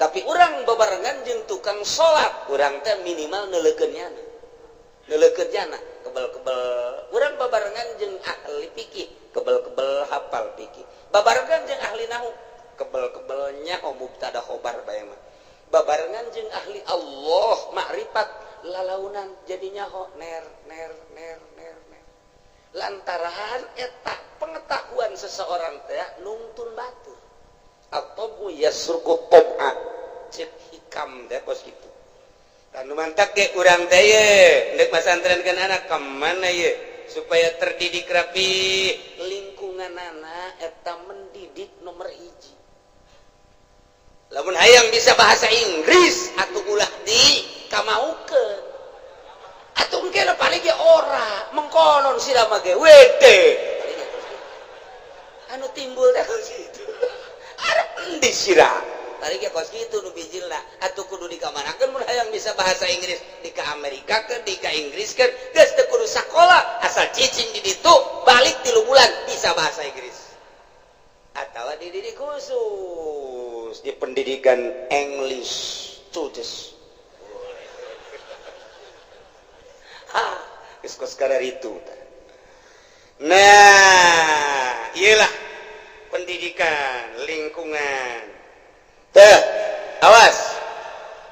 Tapi urang babarengan jeung tukang salat, urang teh minimal neuleukeun nyana. Neuleukeun nyana, kebel-kebel. Urang babarengan jeung ahli fikih, kebel-kebel hafal fikih. Babarengan jeung ahli nahu, kebel-kebelnya mubtada khobar bae mah. Babarengan jeung ahli Allah makrifat lalaunan jadinya ho ner ner ner ner ner. Lantaran eta pengetahuan seseorang teh nungtun batur. Atau yasruku tab'a cek hikam teh kos kitu. Tanu mantak ge urang teh ye ndek masantrenkeun anak ka mana ye supaya terdidik rapi lingkungan anak eta mendidik nomor hiji. Lamun hayang bisa bahasa Inggris atuh ulah di kamaukeun. Atuh engke paling ge ora mengkonon sira mah ge wede. Anu timbul teh kos kitu. Arep endi sira? Tadi ge kos kitu nu bijilna atuh kudu dikamanakeun mun hayang bisa bahasa Inggris di ka Amerika keun di ka Inggris keun geus teu kudu sakola asal cicing di ditu balik 3 bulan bisa bahasa Inggris. Atawa dididik khusus di pendidikan English Tudes. Ha, geus kos itu. Nah, iyalah pendidikan lingkungan. Teh, awas.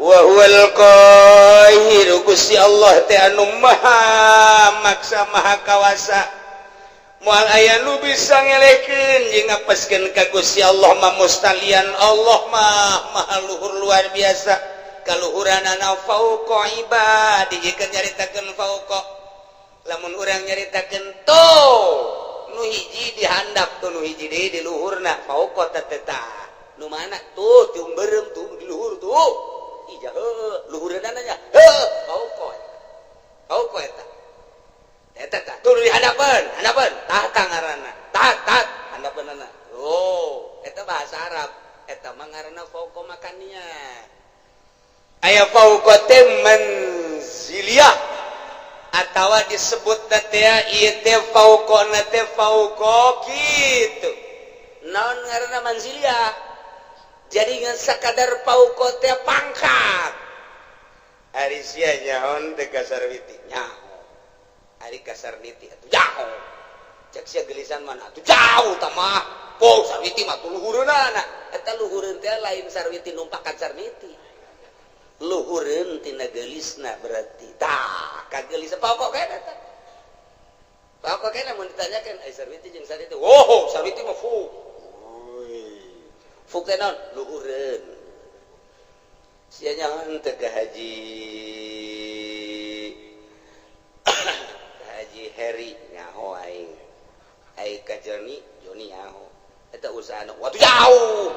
Wa huwal qahiru Gusti Allah teh anu maha maksa maha kawasa. Moal aya nu bisa ngelekeun jeung ngapeskeun ka Gusti Allah mah mustalian Allah mah maha luhur luar biasa. Kaluhuranana fauqa ibadi jika nyaritakeun fauqa. Lamun urang nyaritakeun tuh nu hiji dihandap tuh nu hiji deui di luhurna fauqa teh tah. Nu mana tuh tiung beureum tuh di luhur tuh. Ija heuh luhureunana nya heuh fauqa. Fauqa eta. Eta tah tuh di handapeun, handapeun tah ngaranna. Tah tah handapeunana. Oh, eta bahasa Arab. Eta mah ngaranna fauqa makania. Aya fauqa teh manziliyah atawa disebut teh ieu teh fauqana teh fauqa kitu. Naon ngaranna manziliyah? Jadi ngan sakadar fauqa teh pangkat. Ari sia nyaon teh ka Sarwiti nyaho. Ari ka Sarniti atuh jauh. Cek sia gelisan mana atuh jauh tah mah. Po Sarwiti mah tuh luhureunana. Eta luhureun teh lain Sarwiti numpakan Sarniti. Luhureun tina geulisna berarti. Tah, kagelis pokok kene eta. Pokok kene mun ditanyakeun ai Sarwiti jeung Sarniti. Wow, Sarwiti mah fu. Fuk teh naon? Luhureun. Sia nyaho teh ka Haji Haji Heri nyaho aing. Ai ka Joni, Joni nyaho. Eta usahana watuh jauh.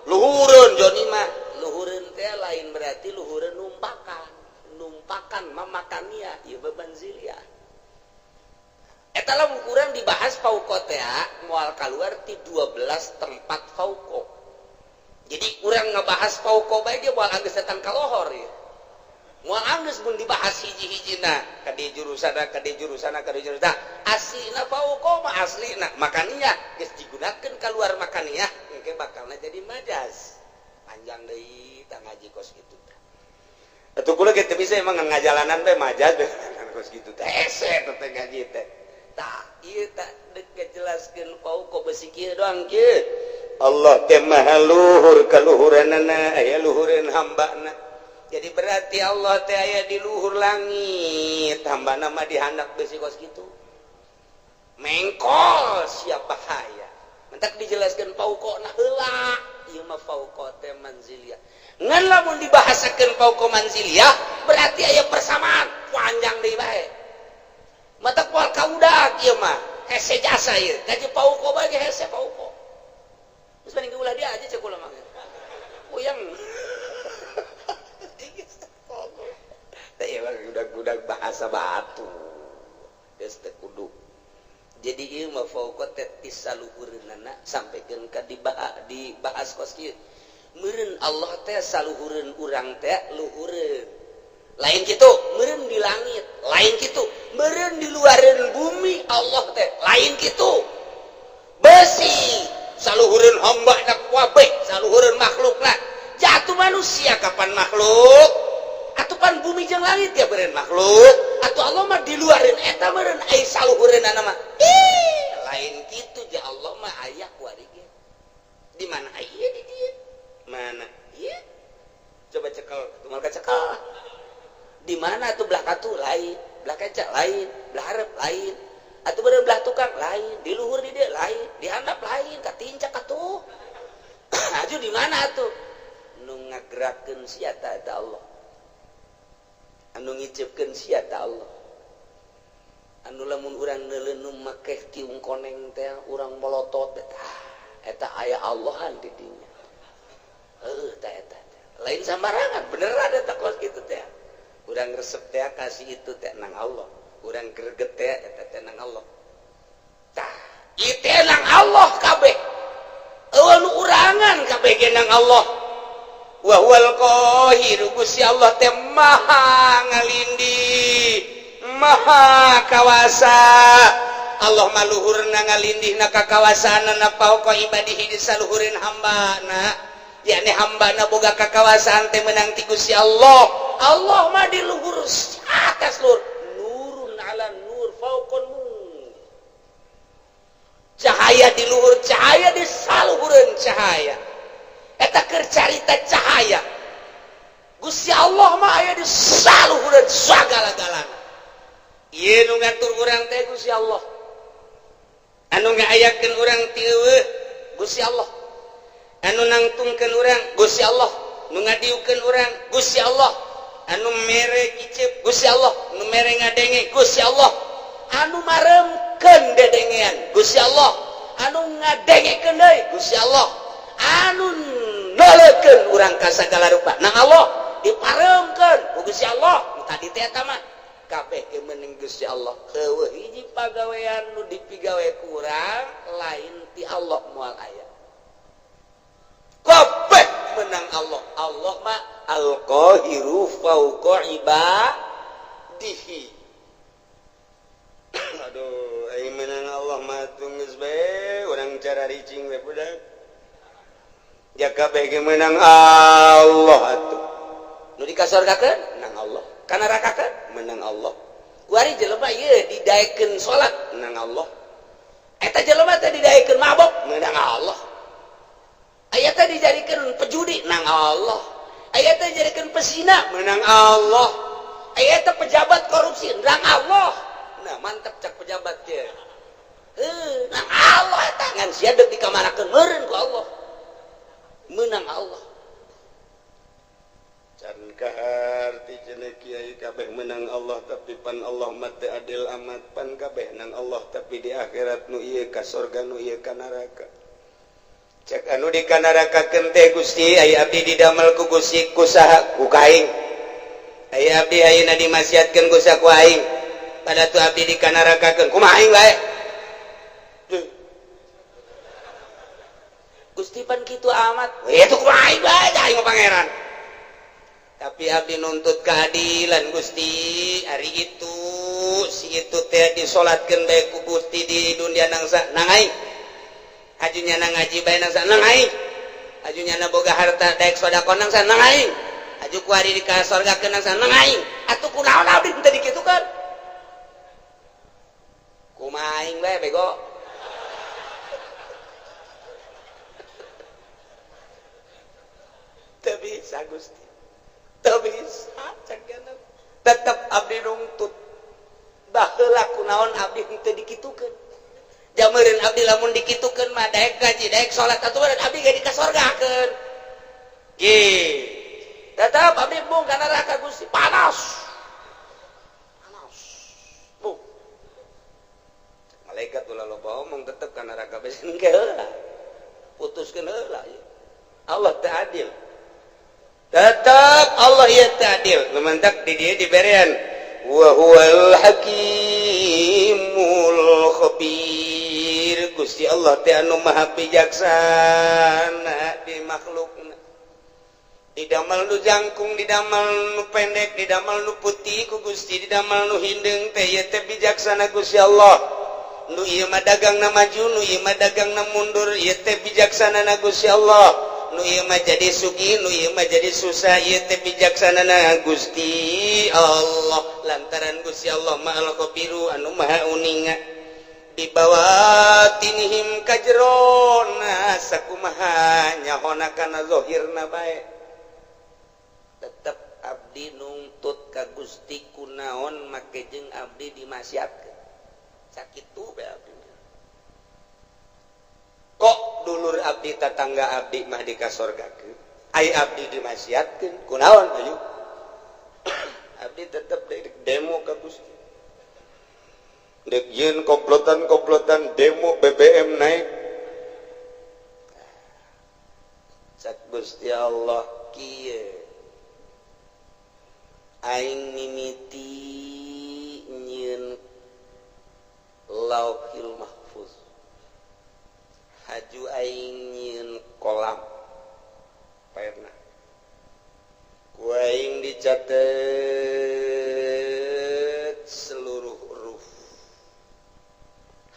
Luhureun Joni mah. Luhureun teh lain berarti luhureun numpakan. Numpakan mamakania ieu bebanzilia. Eta lamun kurang dibahas fauqa teh moal kaluar ti 12 tempat fauqa. Jadi urang ngebahas fauqa bae dia moal anggeus datang ka lohor ieu. Moal anggeus mun dibahas hiji-hijina ka di jurusana ka di jurusana ka di jurusana. Aslina fauqa mah aslina makania geus digunakeun kaluar makania engke bakalna jadi majas. Panjang. Ngaji kos kitu teh. Atuh kula ge teu bisa emang ngajalanan teh majaz kos kitu teh. Hese teh ngaji teh. Tah, ieu tah deuk ngajelaskeun fauqa besi kieu doang kieu. Allah teh maha luhur kaluhuranana, aya luhureun hambana. Jadi berarti Allah teh aya di luhur langit, hambana mah di handap besi kos kitu. Mengkol siap bahaya. Mentak dijelaskan fauqa na heula, ieu mah fauqa teh manziliyah. Ngan lamun dibahasakeun fauqa manziliyah berarti aya persamaan panjang deui bae. Mata poal kaudak ieu mah hese jasa ieu. Ngaji fauqa bae ge hese fauqa. Geus mending ulah dia aja cek kula mah. Puyeng. Teh ieu mah budak-budak bahasa batu. Geus teu kudu. Jadi ieu mah fauqa teh ti saluhureunana sampaikeun ka dibahas kos kieu. Meureun Allah teh saluhureun urang teh luhureun. Lain kitu, meureun di langit, lain kitu, meureun di luareun bumi Allah teh, lain kitu. Besi saluhureun hamba na kabeh, saluhureun makhlukna. Jatuh manusia kapan makhluk? Atuh pan bumi jeung langit ya meureun makhluk. Atuh Allah mah di luareun eta meureun ai saluhureunana mah. Ih, lain kitu ja Allah mah aya kuari ge. Di mana aya di dieu? Mana? Ieu. Coba cekel, tumal ka cekel. Di mana tuh belah katu lain, belah keca lain, belah hareup lain. Atuh beureum belah tukang lain, di luhur di dieu lain, di handap lain, katincak atuh. Aju di mana atuh? Nu ngagerakeun sia ta eta Allah. Anu ngiceupkeun sia ta Allah. Anu lamun urang neuleun make tiung koneng teh urang molotot eta eta aya Allahan di dinya. Heuh ta eta. Lain sambarangan beneran eta kos kitu teh. Urang resep teh kasih itu teh nang Allah. Urang greget teh eta teh nang Allah. Tah, ieu teh nang Allah kabeh. Eueuh nu urangan kabeh ge nang Allah. Wa huwal qahiru, Gusti Allah teh maha ngalindih, maha kawasa. Allah mah luhurna ngalindihna ka kawasaanna fauqa ibadihi di saluhureun hambana. Yakni hambana boga kakawasaan teh menang ti Gusti Allah. Allah mah di luhur atas luhur, nurun ala nur fauqon nur. Cahaya di luhur cahaya di saluhureun cahaya. Eta keur carita cahaya. Gusti Allah mah aya di saluhureun sagala-galana. Ieu nu ngatur urang teh Gusti Allah. Anu ngaayakeun urang ti eueuh Gusti Allah. Anu nangtungkeun urang Gusti Allah, nu ngadiukeun urang Gusti Allah, anu mere iceup Gusti Allah, nu mere ngadenge Gusti Allah, anu maremkeun dedengean Gusti Allah, anu ngadengekeun deui Gusti Allah, anu neuleukeun urang ka sagala rupa nang Allah diparemkeun ku Gusti Allah. Nu tadi teh eta mah kabeh ge meunang Gusti Allah. Eueuh hiji pagawean nu dipigawe ku urang lain ti Allah moal aya. Kabeh menang Allah. Allah mah al-qahiru fauqa ibadihi. Aduh, ai menang Allah mah geus bae urang cara ricing we budak. Ya kabeh ge menang Allah atuh. Nu dikasorgakeun menang Allah, ka nerakakeun menang Allah. Kuari jelema ieu didaekeun salat menang Allah. Eta jelema teh didaekeun mabok menang Allah. Aya teh dijadikeun pejudi nang Allah. Aya teh dijadikeun pesina menang Allah. Aya teh pejabat korupsi nang Allah. Nah, mantep cak pejabat ge. Heuh, nang Allah eta ngan sia deuk dikamanakeun meureun ku Allah. Menang Allah. Can kaharti cenah kiai kabeh menang Allah tapi pan Allah mah teu adil amat, pan kabeh nang Allah tapi di akhirat nu ieu ka sorga nu ieu ka neraka. Cek anu di kanarakakeun teh Gusti aya abdi didamel ku Gusti ku saha ku kaing. Aya abdi ayeuna dimaksiatkeun ku saha ku aing. Pada tu abdi di kanarakakeun kumaha aing bae. Gusti pan kitu amat. We itu kumaha aing bae aing mah pangeran. Tapi abdi nuntut keadilan Gusti, hari itu si itu teh disolatkeun bae ku Gusti di dunia nangsa nang aing. Hajunya na ngaji bae nangsa nang aing. Hajunya na boga harta daek sedekah nangsa nang aing. Aju kuari di ka sorga keun nang aing. Atuh kunaon abdi teu dikitukeun? Kumaha aing bae bego. Teu bisa Gusti. Teu bisa cek tetep abdi nungtut. Baheula kunaon abdi henteu dikitukeun. Jameureun abdi lamun dikitukeun mah daek gaji, daek salat atuh abdi ge dikasorgakeun. Ge. Tetep abdi bung ka neraka Gusti, panas. Panas. Bung. Malaikat ulah loba omong tetep ka neraka besen ke heula. Putuskeun heula. Allah teu adil. Tetep Allah ieu teu adil. Lumantak di dieu diberean wa huwal hakimul khabir. Gusti Allah teh anu maha bijaksana di makhlukna. Didamel nu jangkung, didamel nu pendek, didamel nu putih ku Gusti, didamel nu hindeung teh ieu teh bijaksana Gusti Allah. Nu ieu mah dagangna maju, nu ieu mah dagangna mundur, ieu teh bijaksanana Gusti Allah. Nu ieu mah jadi sugih, nu ieu mah jadi susah, ieu teh bijaksanana Gusti Allah. Lantaran Gusti Allah Maha Khabiru anu maha uninga. Dibawatinihim kajrona sakumaha nyahona kana zahirna bae. Tetep abdi nungtut ka Gusti kunaon make jeung abdi dimaksiatkeun. Sakitu bae abdi. Kok dulur abdi tatangga abdi mah dikasorgakeun, ai abdi dimaksiatkeun kunaon ayu? Abdi tetep demo ka Gusti. Dek yeun komplotan-komplotan demo BBM naik. Cak Gusti Allah kieu. Aing mimiti nyieun Lauhil Mahfuz. Haju aing nyieun kolam pernah. Ku aing dicatet seluruh huruf.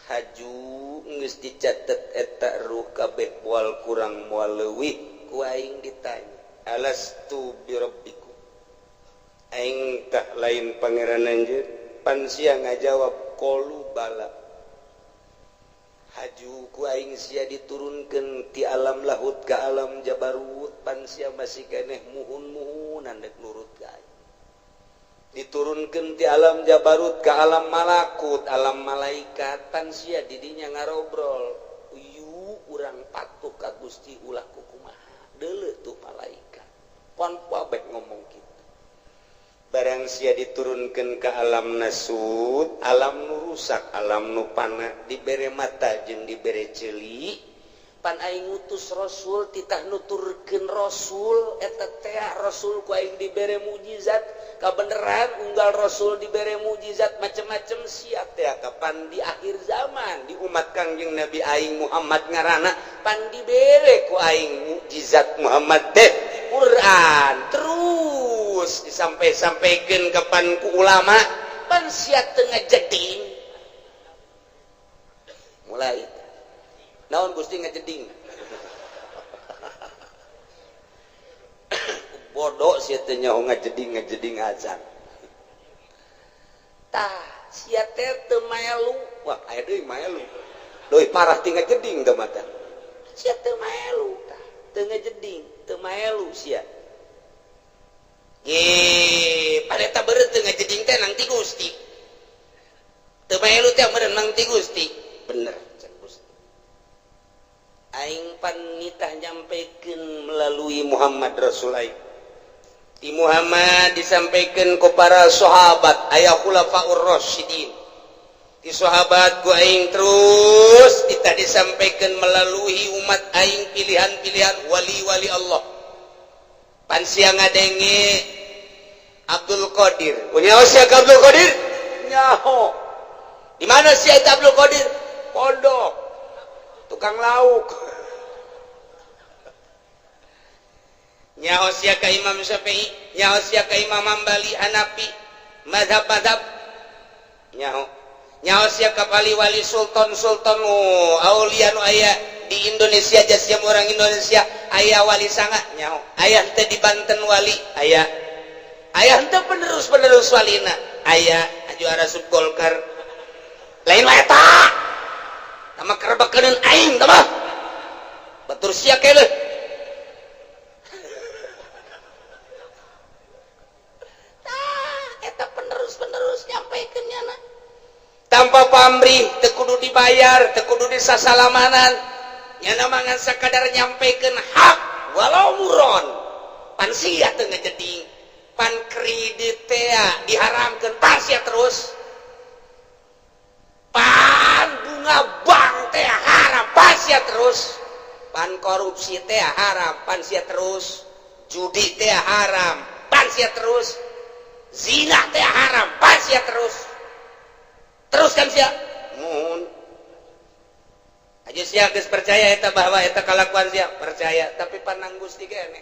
Haju geus dicatet eta ruh kabeh moal kurang moal leuwih. Ku aing ditanya, alastu birabbikum? Aing tah lain pangeran anjeun. Pan sia ngajawab qalu bala. Haju ku aing sia diturunkeun ti alam lahut ka alam jabarut, pan sia masih keneh muhun-muhunan dek nurut ka aing. Diturunkeun ti alam jabarut ka alam malakut, alam malaikat, pan sia didinya ngarobrol. Uyu urang patuh ka Gusti ulah kukumaha. Deuleu tuh malaikat. Pan kabeh ngomong kitu. Barang sia diturunkan ke alam nasut, alam nu rusak, alam nu pana, dibere mata jeung dibere ceuli, pan aing ngutus rasul titah nuturkeun rasul eta teh rasul ku aing dibere mukjizat, kabeneran unggal rasul dibere mukjizat macem-macem sia teh kapan di akhir zaman di umat Kangjeng Nabi aing Muhammad ngaranna pan dibere ku aing mukjizat Muhammad teh Quran terus disampai-sampaikan kapan ku ulama pan sia teu ngajeding. Mulai naon Gusti ngajeding? Bodoh sia teh nyaho ngajeding acan. Tah sia teh teu maelu. Wah aya deui maelu. Leuwih parah ti ngajeding teh mah tah. Sia teu maelu tah, teu ngajeding, teu maelu sia. Ge, pareta beureut teu ngajeding teh nang ti Gusti. Teu maelu teh meureun nang ti Gusti. Bener cek Gusti. Aing pan nitah nyampekeun melalui Muhammad Rasul aing. Ti Muhammad disampaikan ku para sahabat aya khulafaur rasyidin. Ti sahabat ku aing terus kita disampaikan melalui umat aing pilihan-pilihan wali-wali Allah. Pan sia ngadenge Abdul Qadir. Nyaho sia ka Abdul Qadir? Nyaho. Di mana sia eta Abdul Qadir? Pondok. Tukang lauk. Nyaho sia ka Imam Syafi'i, nyaho sia ka Imam Hambali, Hanafi, mazhab-mazhab. Nyaho. Nyaho sia ka wali-wali sultan-sultan aulia nu aya di Indonesia jasiam orang Indonesia aya wali sanga nyaho aya teh di Banten wali aya aya teh penerus-penerus walina aya aju arasup Golkar lain wae eta tama kerebekeun aing tama batur sia keleuh. Tah eta penerus-penerus nyampaikeun nyana tanpa pamrih teu kudu dibayar teu kudu disasalamanan nyana mangan sakadar nyampaikan hak walau muron pan sia teu ngajeding pan kredit teh diharamkeun pan sia terus pan bunga bank teh haram pan sia terus pan korupsi teh haram pan sia terus judi teh haram pan sia terus zina teh haram pan sia terus terus kan sia mun aja sia geus percaya eta bahwa eta kalakuan sia percaya tapi panang Gusti kene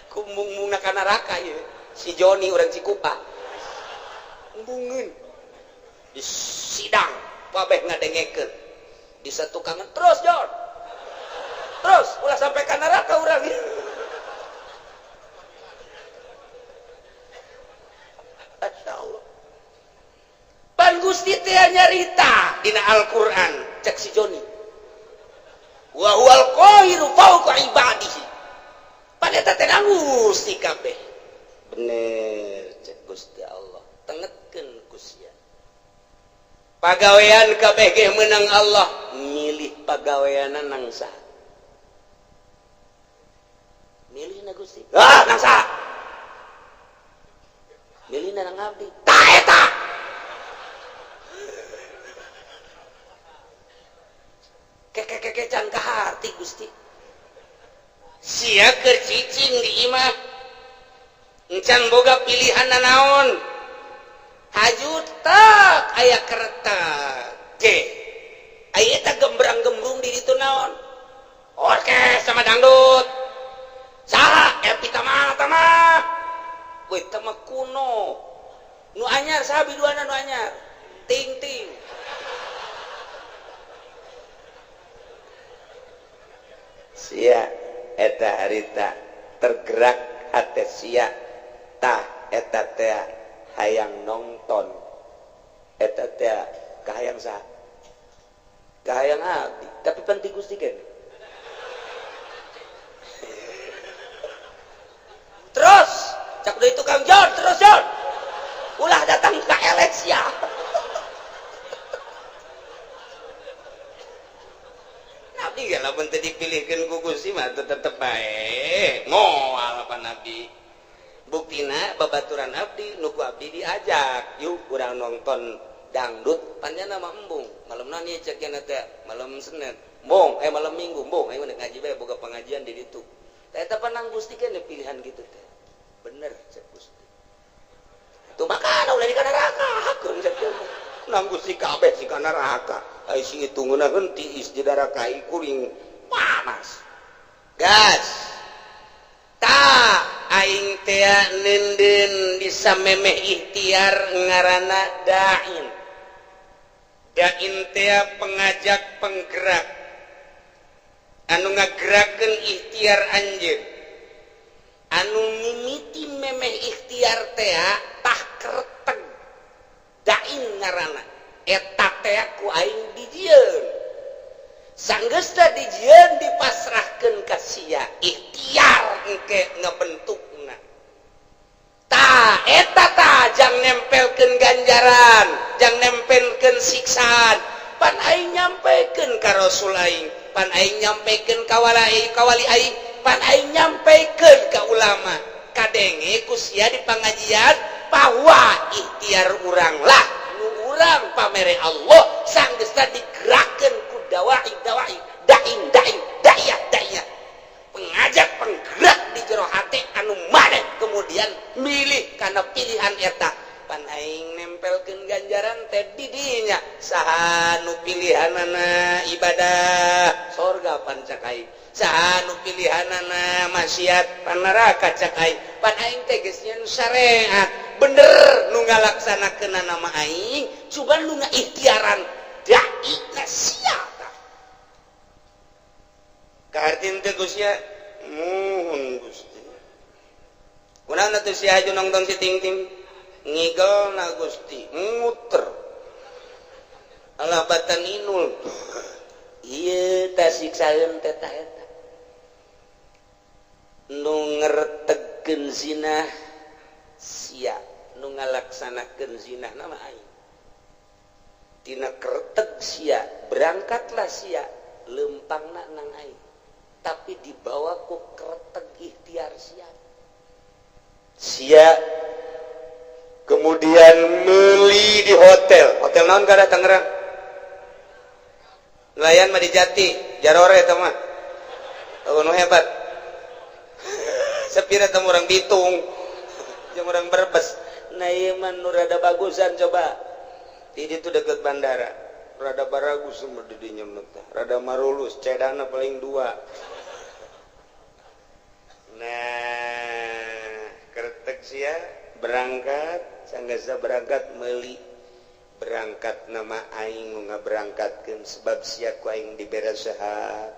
kumbung-mungna ka neraka ieu si Joni urang Cikupa embungeun di sidang kabeh ngadengekeun di satukangan terus Jon terus ulah sampai ka neraka urang. Masya Allah. Pan Gusti teh nyarita dina Al-Qur'an cek si Joni. Wa huwal qahiru fawqa ibadihi. Pan eta teh Gusti kabeh. Bener cek Gusti Allah. Tengetkeun ku sia. Pagawean kabeh ge meunang Allah, milih pagaweanna nang saha? Milihna Gusti. Ah, nang saha? Milih nang abdi ta eta keke can ka harti Gusti sia keur cicing di imah encan boga pilihan naon haju tak aya kereta ge aya eta gembrang-gembrung di ditu naon orkes sama dangdut saha Epi Tama tama weh tama kuno nu anyar saha biduana nu anyar ting-ting sia eta harita tergerak hate sia tah eta teh hayang nonton eta teh kahayang saha kahayang abdi tapi penting Gusti kan terus cak deui tukang Jon terus Jon ulah datang ka elek sia. Nabi ge lamun teu dipilihkeun ku Gusti mah tetep bae moal apa nabi buktina babaturan abdi nu ku abdi diajak yuk urang nonton dangdut panjana mah embung malamna nih cek nya teh malam Senin embung malam Minggu embung aing ngaji bae boga pengajian di ditu teh eta panang Gusti kan pilihan gitu teh bener cek Gusti itu makana ulah di kana neraka hakeun cek nang Gusti kabeh si kana neraka ai si itu ngeunaheun tiis di neraka kuring panas gas ta aing teh neundeun bisa memeh ikhtiar ngaranna da'in da'in teh pengajak penggerak anu ngagerakeun ikhtiar anjeun anu mimiti memeh ikhtiar teh tah kerteg dain ngaranna eta teh ku aing dijieun sanggeusna dijieun dipasrahkeun ka sia ikhtiar engke ngebentukna tah eta tah jang nempelkeun ganjaran jang nempelkeun siksaan pan aing nyampekeun ka Rasul aing pan aing nyampekeun ka wali aing pan aing nyampaikan ke ulama kadenge ku sia di pengajian bahwa ikhtiar urang lah nu urang pamere Allah sanggeusna digerakkeun ku dawai dawai dain dain da'iyah da'iyah pengajak penggerak di jero hate anu maneh kemudian milih kana pilihan eta pan aing nempelkeun ganjaran teh di dinya saha nu pilihanana ibadah sorga pan cak aing saha nu pilihanana maksiat pan neraka cak aing pan aing teh geus nyeun syariat Bener nu ngalaksanakeun nama aing, coba nu ngaikhtiaran dai na sia tah. Kaharti teu ku sia? Muhun, Gusti. Kunaon atuh sia aju nongton si Ting Ting? Ngigel na, Gusti, muter. Alah, batan inul. Ieu tah siksaeun teh tah eta. Nu ngeretegkeun zina sia, nu ngalaksanakeun zina nama aing. Tina kereteg sia, berangkatlah sia, lempangna nang aing. Tapi dibawa ku kereteg ikhtiar sia. Sia kemudian meli di hotel. Hotel naon kada Tangerang? Nelayan mah di Jati, Jarore eta mah. Oh, nu hebat. Sepira teh orang Bitung. Jeung orang Brebes. Nah, ieu mah nu rada bagusan coba. Di ditu deket bandara. Rada baragus mah di dinya mah teh. Rada marulus, cedana paling dua. Nah, kereteg sia berangkat, sanggasa berangkat meuli, berangkat nama aing nu ngaberangkatkeun, sebab sia ku aing dibere sehat.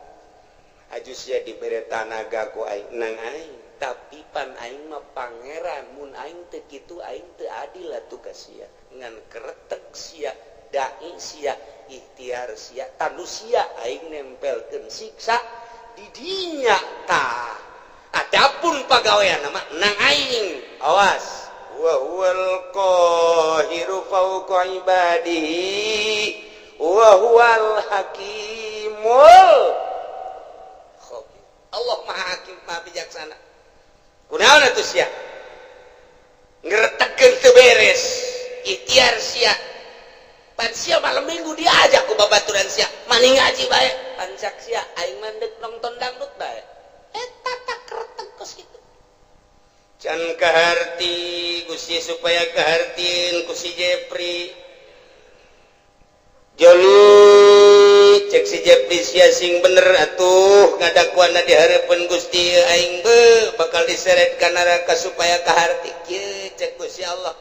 Aju sia dibere tanaga ku aing nang aing, tapi pan aing mah pangeran, mun aing teu kitu aing teu adil atuh ka sia. Ngan kereteg sia, dai sia, ikhtiar sia, tanu sia aing nempelkeun siksa di dinya tah. Adapun pagawean nama nang aing, awas. Wa huwal qahiru fawqa ibadihi wa huwal hakimul khabir. Allah Maha Hakim, Maha Bijaksana. Kunaon atuh sia ngeretegkeun teu beres ikhtiar sia? Pan sia malam Minggu diajak ku babaturan sia, maning ngaji bae. Pan cak sia, aing mah deuk nonton dangdut bae. Eta tak kereteg kos kitu. Can kaharti Gusti, supaya kahartin ku si Jepri. Joni, cek si Jepri, sia sing bener atuh ngadakuana di hareupeun Gusti, aing be bakal diseret ka neraka. Supaya kaharti kieu, cek Gusti Allah,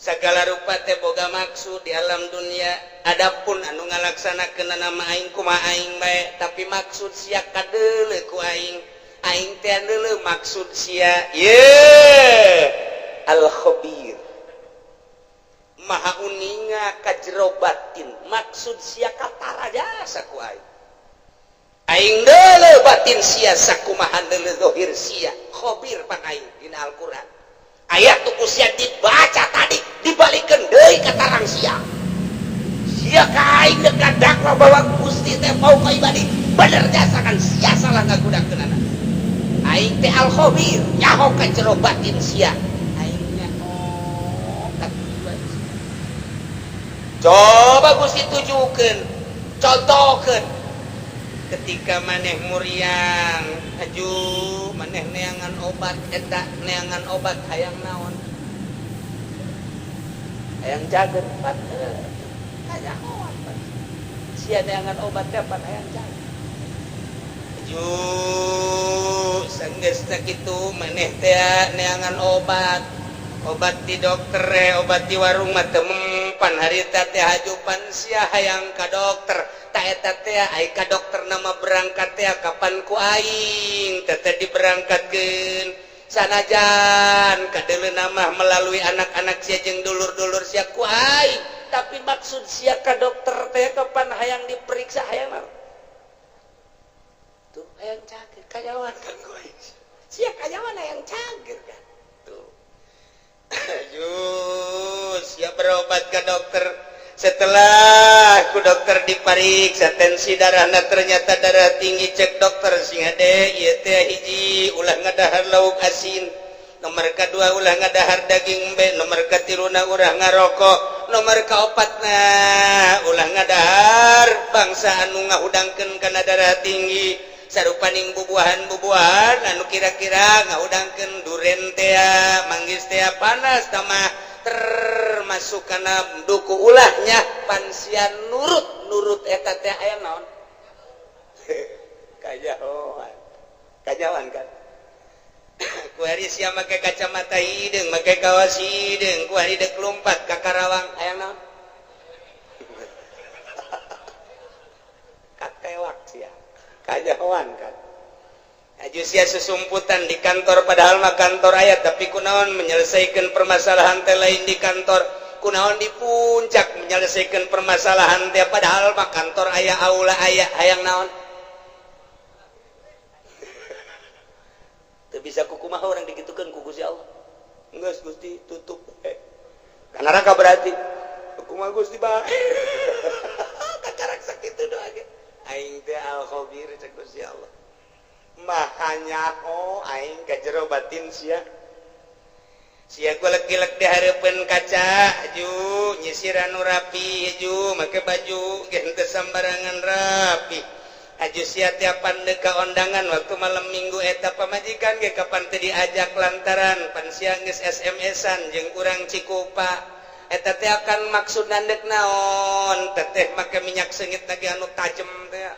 segala rupa teh boga maksud di alam dunia. Adapun anu ngalaksanakeun nama aing, kumaha aing bae, tapi maksud sia kadeuleu ku aing. Aing teh deuleu maksud sia. Ye al khabir, maha uninga ka jero batin. Maksud sia katara jasa ku aing. Aing deuleu batin sia sakumaha deuleu zahir sia. Khabir pan aing. Dina Al-Qur'an ayat tuh ku sia dibaca tadi, dibalikeun deui ka tarang sia. Sia ka aing dekat dakwa bahwa Gusti teh fauqa ibadi, bener jasa kan sia salah ngagunakeunana. Aing teh al khabir, nyaho ka jero batin sia. Aing nyaho ka tujuan sia. Coba Gusti tujukeun, contohkeun ketika maneh muriang, aju maneh neangan obat eta, neangan obat hayang naon? Hayang cager. Pan kanyahoan pan sia neangan obat teh pan hayang cager. Aju sanggeus kitu maneh teh neangan obat, obat di dokter, obat di warung mah teu mempan harita teh. Haju pan sia hayang ka dokter. Ta eta teh ai ka dokter nama berangkat teh kapan ku aing teh teh diberangkatkeun, sanajan kadeuleu nama melalui anak-anak sia jeung dulur-dulur sia ku aing, tapi maksud sia ka dokter teh kapan hayang diperiksa, hayang naon tuh? Hayang cager. Kanyahoan kan ku aing sia kanyahoan hayang cager kan tuh. Aduh, siap berobat ke dokter. Setelah ku dokter diperiksa tensi darahna, ternyata darah tinggi. Cek dokter, sing hade ieu teh, hiji, ulah ngadahar lauk asin, nomor kedua, ulah ngadahar daging embe, nomor katiluna, ulah ngarokok, nomor kaopatna, ulah ngadahar bangsa anu ngahudangkeun kana darah tinggi, sarupaning bubuahan-bubuahan anu kira-kira ngahudangkeun, duren tea, manggis tea, panas tamah termasuk kana duku ulahnya. Pan sia nurut nurut eta teh aya naon? Kanyahoan, kanyahoan kan ku hari sia. sia make kacamata hideung, make kawas hideung, kuari dek lompat ka Karawang, hayang naon? Katewak sia. Kajahoan kan. Aju sia susumputan di kantor, padahal mah kantor aya, tapi kunaon menyelesaikan permasalahan teh lain di kantor, kunaon di puncak menyelesaikan permasalahan teh, padahal mah kantor aya, aula aya, hayang naon? Teu bisa kukumaha orang digitukeun ku Gusti Allah. Geus Gusti tutup. Ka neraka berarti. Kumaha Gusti bae. Kakarak sakitu doa ge. Aing teh al-khabir cek Gusti Allah. Maha nyaho aing ka jero batin sia. Sia golek-golek di hareupeun kaca ju nyisiran nu rapi ju make baju ge henteu sambarangan rapi. Aju sia tiapan deuk ka ondangan waktu malam minggu eta pamajikan ge kapan teu diajak lantaran pan sia geus SMS-an jeung urang Cikupa. Eta teh akan maksud nandek naon teteh make minyak seungit lagi anu tajem teh.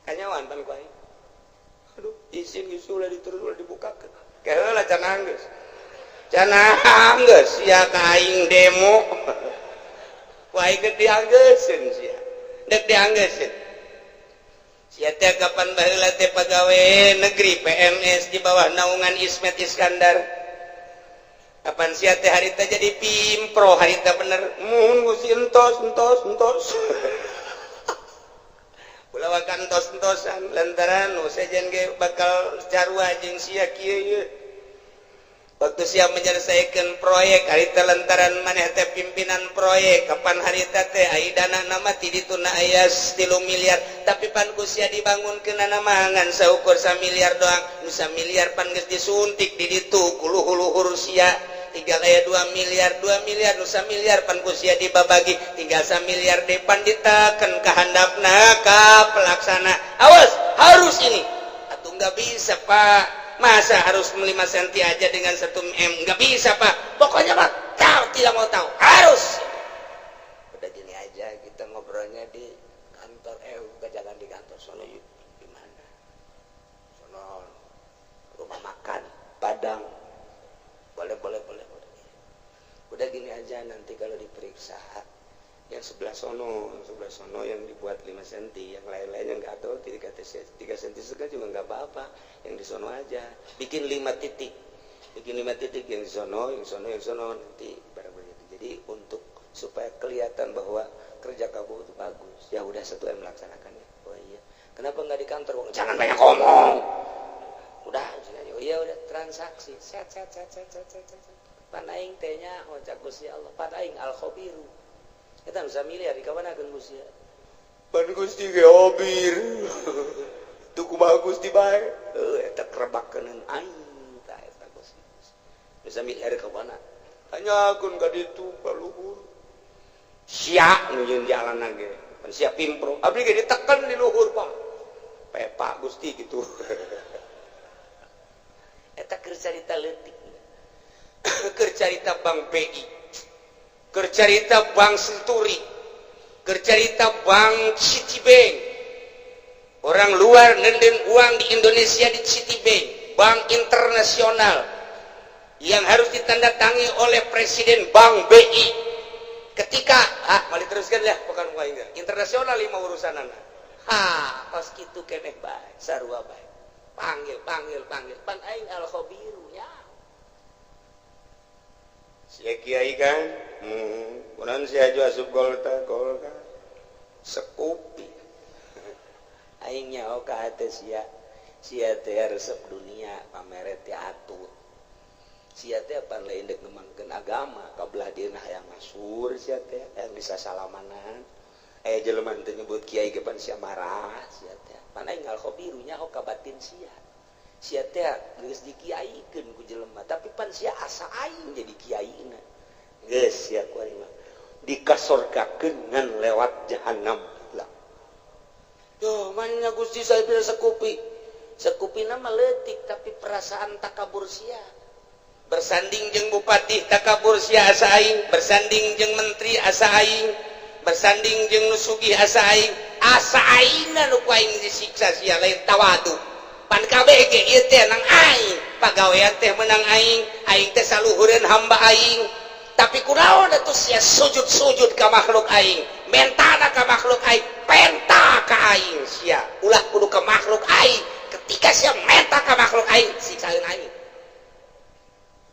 Kanyawan pan ku aing. Aduh, izin geus ulah diterus ulah dibukakeun. Keheula can anggeus. Can anggeus sia ka aing demo. Ku aing geus dianggeuseun sia. Deuk dianggeuseun. Sia teh kapan baheula teh pagawe negeri PNS di bawah naungan Ismet Iskandar. Kapan sia teh harita jadi pimpro, harita bener mun Gusti entos entos entos. Ulah wakan entos entosan lantaran nu sejen ge bakal carua jeung sia kieu ieu. Waktu sia menyelesaikan proyek harita lantaran maneh teh pimpinan proyek, kapan harita teh ai dana nama ti dituna aya 3 miliar, tapi pan ku sia dibangunkeun mah ngan saukur 1 miliar doang, nu 1 miliar pan geus disuntik di ditu ku luhur-luhur sia. Tinggal aya 2 miliar, 2 miliar nu 1 miliar pan ku sia dibabagi, tinggal 1 miliar deui pan diteken ka handapna ka pelaksana. Awas, harus ini. Atuh nggak bisa, Pak. Masa harus 5 cm aja dengan 1 m? Nggak bisa, Pak. Pokoknya Pak, tahu tidak mau tahu, harus. Udah gini aja kita ngobrolnya di kantor, bukan, jangan di kantor, sono yuk. Di mana? Sono rumah makan Padang. Boleh, boleh, boleh, boleh. Udah gini aja, nanti kalau diperiksa yang sebelah sono, yang sebelah sono yang dibuat 5 cm, yang lain-lainnya nggak tahu 3 cm juga nggak apa-apa, yang di sono aja bikin 5 titik, bikin 5 titik yang di sono, yang sono, yang sono, nanti barang begitu. Jadi untuk supaya kelihatan bahwa kerja kamu itu bagus. Ya udah 1 M melaksanakannya. Oh iya, kenapa nggak di kantor? Jangan banyak ngomong. Udah, oh iya udah transaksi. Set set set set set set. Set. Pan aing teh nya oh cak Gusti Allah, pan aing al khabiru. Eta bisa miliar di kamanakeun Gusti. Pan Gusti ge obir. Tuh kumaha Gusti bae. Heuh eta kerebakeun aing tah eta Gusti. Bisa miliar ka mana? Tanyakeun ka ditu ka luhur. Sia nu jeung jalan ge. Pan sia pimpro. Abdi ge diteken di luhur, Pak. Pepa Gusti gitu. Eta keur carita leutik. Keur carita Bank BI. Keur carita Bank Senturi, keur carita Bank Citibank. Orang luar nenden uang di Indonesia di Citibank, bank internasional yang harus ditandatangi oleh Presiden Bank BI. Ketika mau diteruskan ya, bukan internasional lima urusan anak. Ha, kos kitu keneh bae, sarua bae. Panggil, panggil, panggil. Pan aing al khabiru nya. Sia kiai kan, kunaon sia aju asup golta, golka. Sekupi. Aing nyaho ka hate sia. Sia teh resep dunia, pamere teh atut. Sia teh pan lain dek ngembangkeun agama, kabelah dieuna hayang masyhur sia teh, hayang bisa salamanan. Aya jelema teu nyebut kiai ge pan sia marah sia teh. Pan aing al khabiru nyaho ka batin sia. Sia teh geus dikiaikeun ku jelema, tapi pan sia asa aing jadi kiaina. Geus sia ku aing mah dikasorgakeun ngan lewat jahanam lah. Yo manya Gusti saya bila sekupi. Sekupina mah leutik tapi perasaan takabur sia. Bersanding jeung bupati takabur sia asa aing, bersanding jeung menteri asa aing, bersanding jeung nu sugih asa aing, asa aingna nu ku aing disiksa sia lain tawadu. Pan kabeh ge ieu teh nang aing, pagawean teh menang aing, aing teh saluhureun hamba aing. Tapi kunaon atuh sia sujud-sujud ka makhluk aing, mentana ka makhluk aing, penta ka aing sia. Ulah kudu ka makhluk aing. Ketika sia menta ka makhluk aing, siksaeun aing.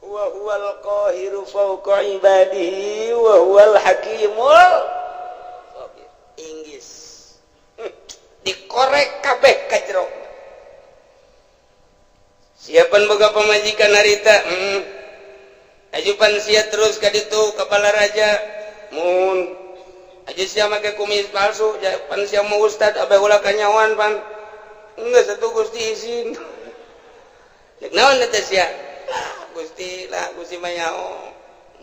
Wa huwal qahiru fawqa ibadihi wa huwal hakimul khabir. Inggris dikorek kabeh ka jero. Siapan boga pamajikan harita, Ajupan sia terus ka ditu ka Balaraja mun aja sia make kumis palsu pan sia mau ustad abe ulah kanyawan pan geus atuh Gusti izin. Cek naon teh sia? Lah Gusti, lah Gusti mah nyaho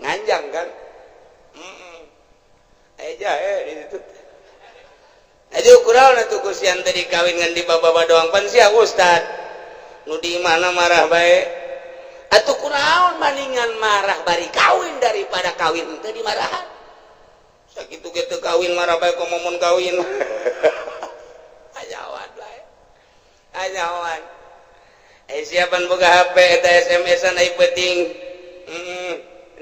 nganjang kan. Aya jahe di ditu. Aja kunaon atuh Gusti tadi kawin ngan di bawa doang pan sia ustad. Nu di mana marah bae. Atuh kunaon maningan marah bari kawin daripada kawin teu dimarahan. Sakitu ge teu kawin marah bae komo mun kawin. Ajawan bae. Ajawan. Siapan boga HP eta SMS-an ai penting.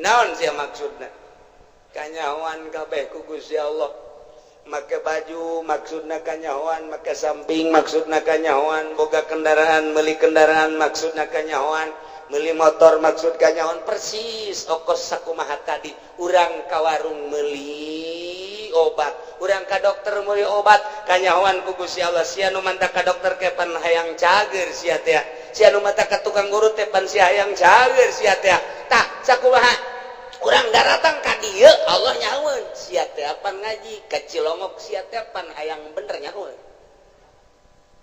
Naon sia maksudna? Kanyahoan kabeh ku Gusti Allah. Make baju maksudna kanyahoan, make samping maksudna kanyahoan, boga kendaraan, meuli kendaraan maksudna kanyahoan, meuli motor maksud kanyahoan, persis okos sakumaha tadi. Urang ka warung meuli obat, urang ka dokter meuli obat, kanyahoan ku Gusti Allah. Sia nu manta ka dokter ke pan hayang cager sia teh. Sia nu manta ka tukang urut teh pan sia hayang cager sia teh. Tah sakumaha urang daratang ka dieu Allah nyahoeun sia teh pan ngaji ka Cilongok sia teh pan hayang bener nyahoeun.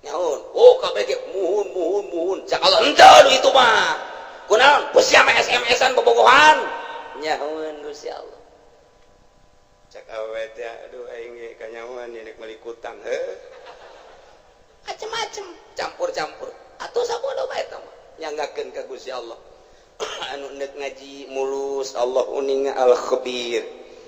Nyahoeun. Oh kabeh ge muhun muhun muhun. Cak Allah henteu itu mah. Kunaon? Ku sia mah SMS-an bobogohan. Nyahoeun Gusti Allah. Cak awewe teh aduh aing ge kanyahoan nek meuli kutang heuh. Macem-macem campur-campur. Atuh sabodo bae eta mah nyanggakeun ka Gusti Allah. Anu nek ngaji mulus Allah uninga al-khabir.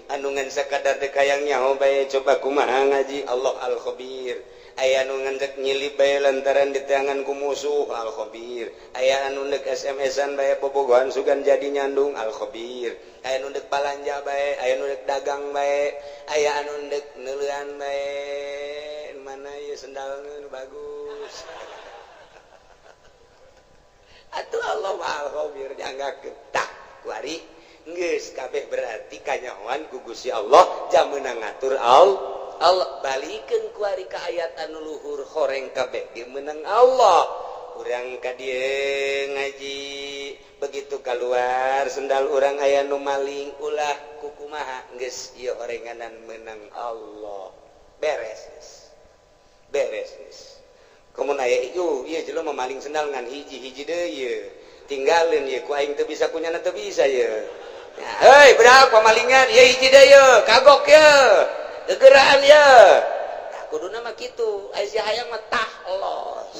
Anu ngan sakadar dek hayang nyaho bae coba kumaha ngaji Allah al-khabir. Aya anu ngan dek nyilip bae lantaran diteangan ku musuh al-khabir. Aya anu nek SMS-an bae bobogohan sugan jadi nyandung al-khabir. Aya anu dek balanja bae, aya anu dek dagang bae, aya anu dek neuleuan bae mana ieu sendalna nu bagus. Atuh Allah al-khabir dianggakeun. Tah kuari geus kabeh berarti kanyahoan ku Gusti Allah jam meunang ngatur Allah. Allah balikeun kuari ka ayat anu luhur horeng kabeh ge meunang Allah. Urang ka dieu ngaji begitu keluar sendal urang aya nu maling ulah kukumaha geus ieu horenganan meunang Allah. Beres geus. Beres geus. Komo aya ieu ieu jelema maling sendal ngan hiji-hiji deui ieu. Tinggalin ieu ku aing teu bisa kunyana teu bisa ieu. Hei budak pamalingan ieu hiji deui ieu kagok ieu. Gegeraan ieu. Tah kuduna mah kitu, aya sia hayang mah tah los.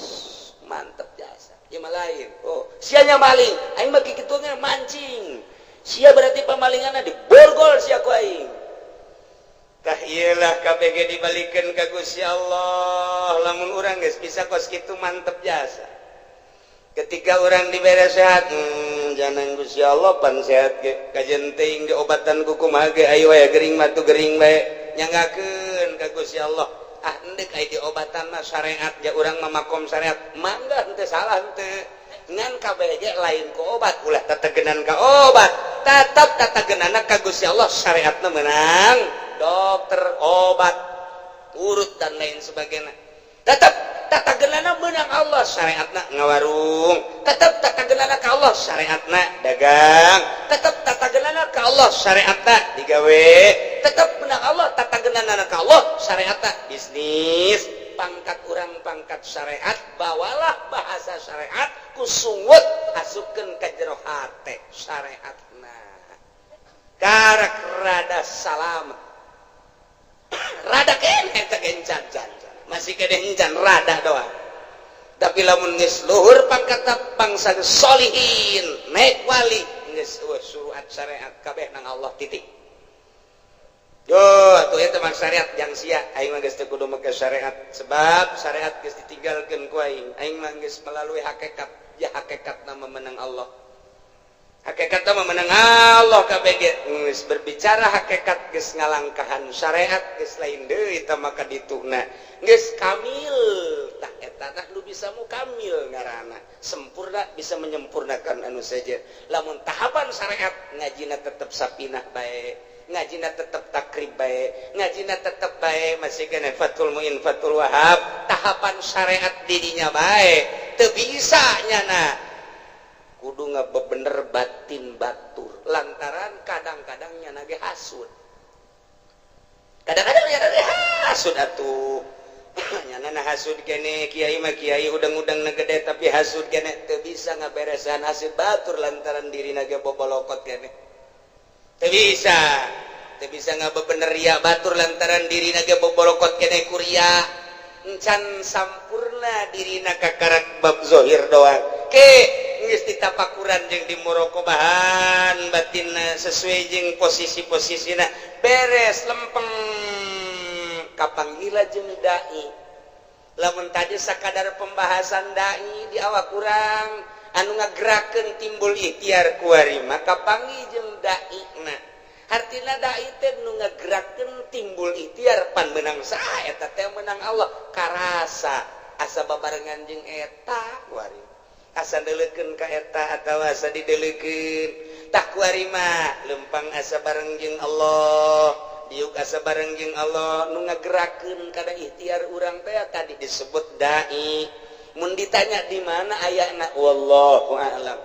Mantep jasa. Ieu mah lain. Oh, sia nya maling, aing mah kitu ge mancing. Sia berarti pamalinganna diborgol sia ku aing. Tah ieulah KBG dibalikeun ka Gusti Allah. Lamun urang geus bisa kos kitu mantep jasa. Ketika urang dibere sehat, jangan Gusti Allah pan sehat ge kajen teuing diobatan ku kumaha ge ayo aya gering mah tuh gering bae nyanggakeun ka Gusti Allah. Ah endek aya diobatan mah syariat ja urang mah makom syariat. Mangga henteu salah henteu. Ngan kabeh ge lain ku obat ulah tetegenan ka obat. Tetep tetegenanna ka Gusti Allah syariatna meunang. Dokter obat urut dan lain sebagainya. Tetep tatagenana meunang Allah syariatna ngawarung. Tetep tatagenana ka Allah syariatna dagang. Tetep tatagenana ka Allah syariatna digawe. Tetep meunang Allah tatagenana ka Allah syariatna bisnis. Pangkat urang pangkat syariat, bawalah bahasa syariat ku sungut asupkeun ka jero hate syariatna. Karak rada salamet. Rada keneh teh encan can. Masih kene encan rada doang. Tapi lamun geus luhur pangkat bangsa solihin, naik wali geus eueuh suruhat syariat kabeh nang Allah titik. Yo, atuh eta mah syariat jang sia. Aing mah geus teu kudu make syariat, sebab syariat geus ditinggalkeun ku aing. Aing mah geus melalui hakikat. Ya, hakikat nama menang Allah. Hakikat nama menang Allah KBG. Geus berbicara hakikat, geus ngalangkahan syariat, geus lain deui eta maka dituna. Geus kamil. Tah, eta tah nu bisa mukamil ngaranna. Sempurna, bisa menyempurnakan anu saja. Lamun tahapan syariat, ngajina tetep sapinah bae, ngajina tetep takrib bae, ngajina tetep bae, masih kena Fathul Muin, Fathul Wahab, tahapan syariat dirinya bae teu bisa nyana kudu ngabebener batin batur, lantaran kadang-kadang nyana ge hasud, kadang-kadang nyana ge hasud atuh. Nyana na hasud kene, kiai mah kiai udang-udang na gede, tapi hasud kene, teu bisa ngaberesan hasud batur lantaran dirina ge bobolokot kene. Teu bisa, teu bisa ngabebener ria batur lantaran dirina ge bobolokot kene ku ria. Encan sampurna dirina, kakarak bab zohir doang. Ke geus ditapakuran jeung dimuraqabahan batinna sesuai jeung posisi-posisina, beres, lempeng, kapanggila jeung dai. Lamun tadi sakadar pembahasan dai di awak kurang anu ngagerakeun timbul ikhtiar kuari, maka panggih jeung dai na. Hartina dai teh nu ngagerakeun timbul ikhtiar. Pan menang saha eta teh? Menang Allah. Karasa asa babarengan jeung eta kuari, asa deuleukeun ka eta atawa asa dideuleukeun. Tah, kuari mah lempang asa bareng jeung Allah, diuk asa bareng jeung Allah. Nu ngagerakeun kana ikhtiar urang teh tadi disebut dai. Mun ditanya di mana ayana, wallahu a'lam.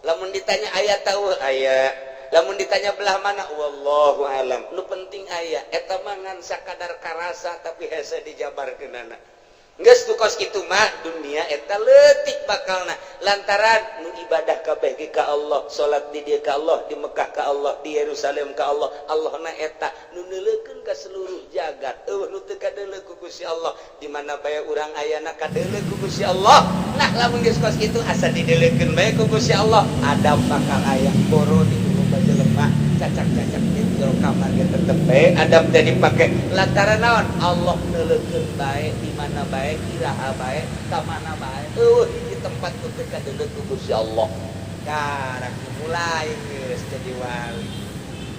Lamun ditanya aya tahu aya, lamun ditanya belah mana, wallahu alam. Nu penting aya. Eta mah ngan sakadar karasa, tapi hese dijabarkeunana. Geus tu kos kitu mah dunia eta leutik bakalna, lantaran nu ibadah kabeh ge ka Allah, salat di dieu ka Allah, di Mekah ka Allah, di Yerusalem ka Allah. Allah na eta nu neuleukeun ka seluruh jagat. Euweuh nu teu kadeuleu ku Gusti Allah. Di mana bae urang ayana, kadeuleu ku Gusti Allah. Nah, lamun geus kos kitu, asa dideuleukeun bae ku Gusti Allah, adab bakal aya. Boro di jelema, cacak-cacak di jero kamar ge tetep bae adab teh dipake, lantaran naon? Allah neuleukeun bae, di mana bae, iraha bae, ka mana bae. Euweuh di tempat nu teu kadeuleu ku Gusti Allah. Karak mulai geus jadi wali.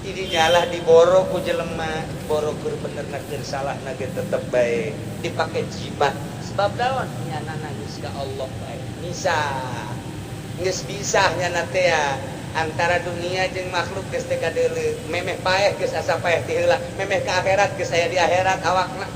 Jadi nyalah diboro ku jelema, boro keur bener na keur salah na ge tetep bae dipake jimat. Sebab naon? Nyana geus ka Allah bae, misah, geus bisa nyana teh ya. Antara dunia jeung makhluk geus teu kadeuleu. Memeh paeh geus asa paeh ti heula, memeh ka akhirat geus aya di akhirat awakna.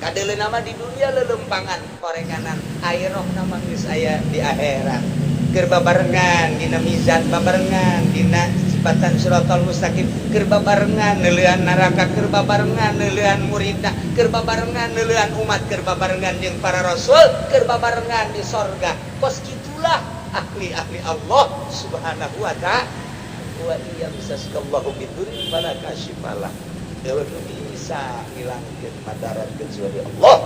Kadeuleu nama di dunia lelempangan korenganan, akhirah mah geus aya di akhirat. Keur babarengan dina mizan, babarengan dina sifatan siratal mustaqim, keur babarengan neuleuan neraka, keur babarengan neuleuan muridna, keur babarengan neuleuan umat, keur babarengan jeung para rasul, keur babarengan di sorga. Kos kitulah ahli-ahli Allah Subhanahu wa ta'ala. Wa in yamsaskallahu bidurrin fala kashifalah. Euweuh nu bisa ngilangkeun madarat kecuali Allah.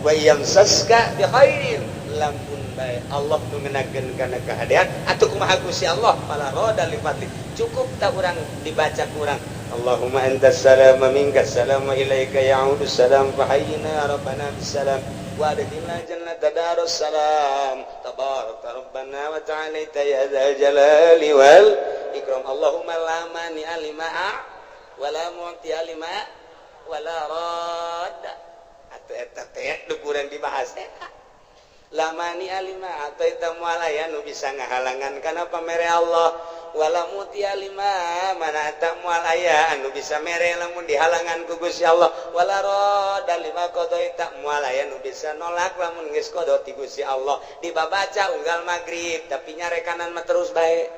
Wa yamsaska bi khairin, lamun bae Allah nu ngenakeun kana kahadean atuh kumaha Gusti Allah, fala radda li fadli. Cukup tak urang dibaca kurang, Allahumma antas salam wa minkas salam wa ilaika ya'udus salam, fahayyina rabbana bisalam wa adkhilna jannata darus salam, tabaraka rabbana wa ta'alaita ya dzal jalali wal ikram. Allahumma la mani'a lima wa la mu'tiya lima wa la radda. Atuh eta teh nu kurang dibahas teh. La mani'a lima a'taita, moal aya nu bisa ngahalangan kana pamere Allah. Wala mu'tiya lima mana'ta, moal aya anu bisa mere lamun dihalangan ku Gusti Allah. Wala radda lima qadaita, moal aya nu bisa nolak lamun geus qada ti Gusti Allah. Dibabaca unggal magrib, tapi nyarekanan mah terus bae.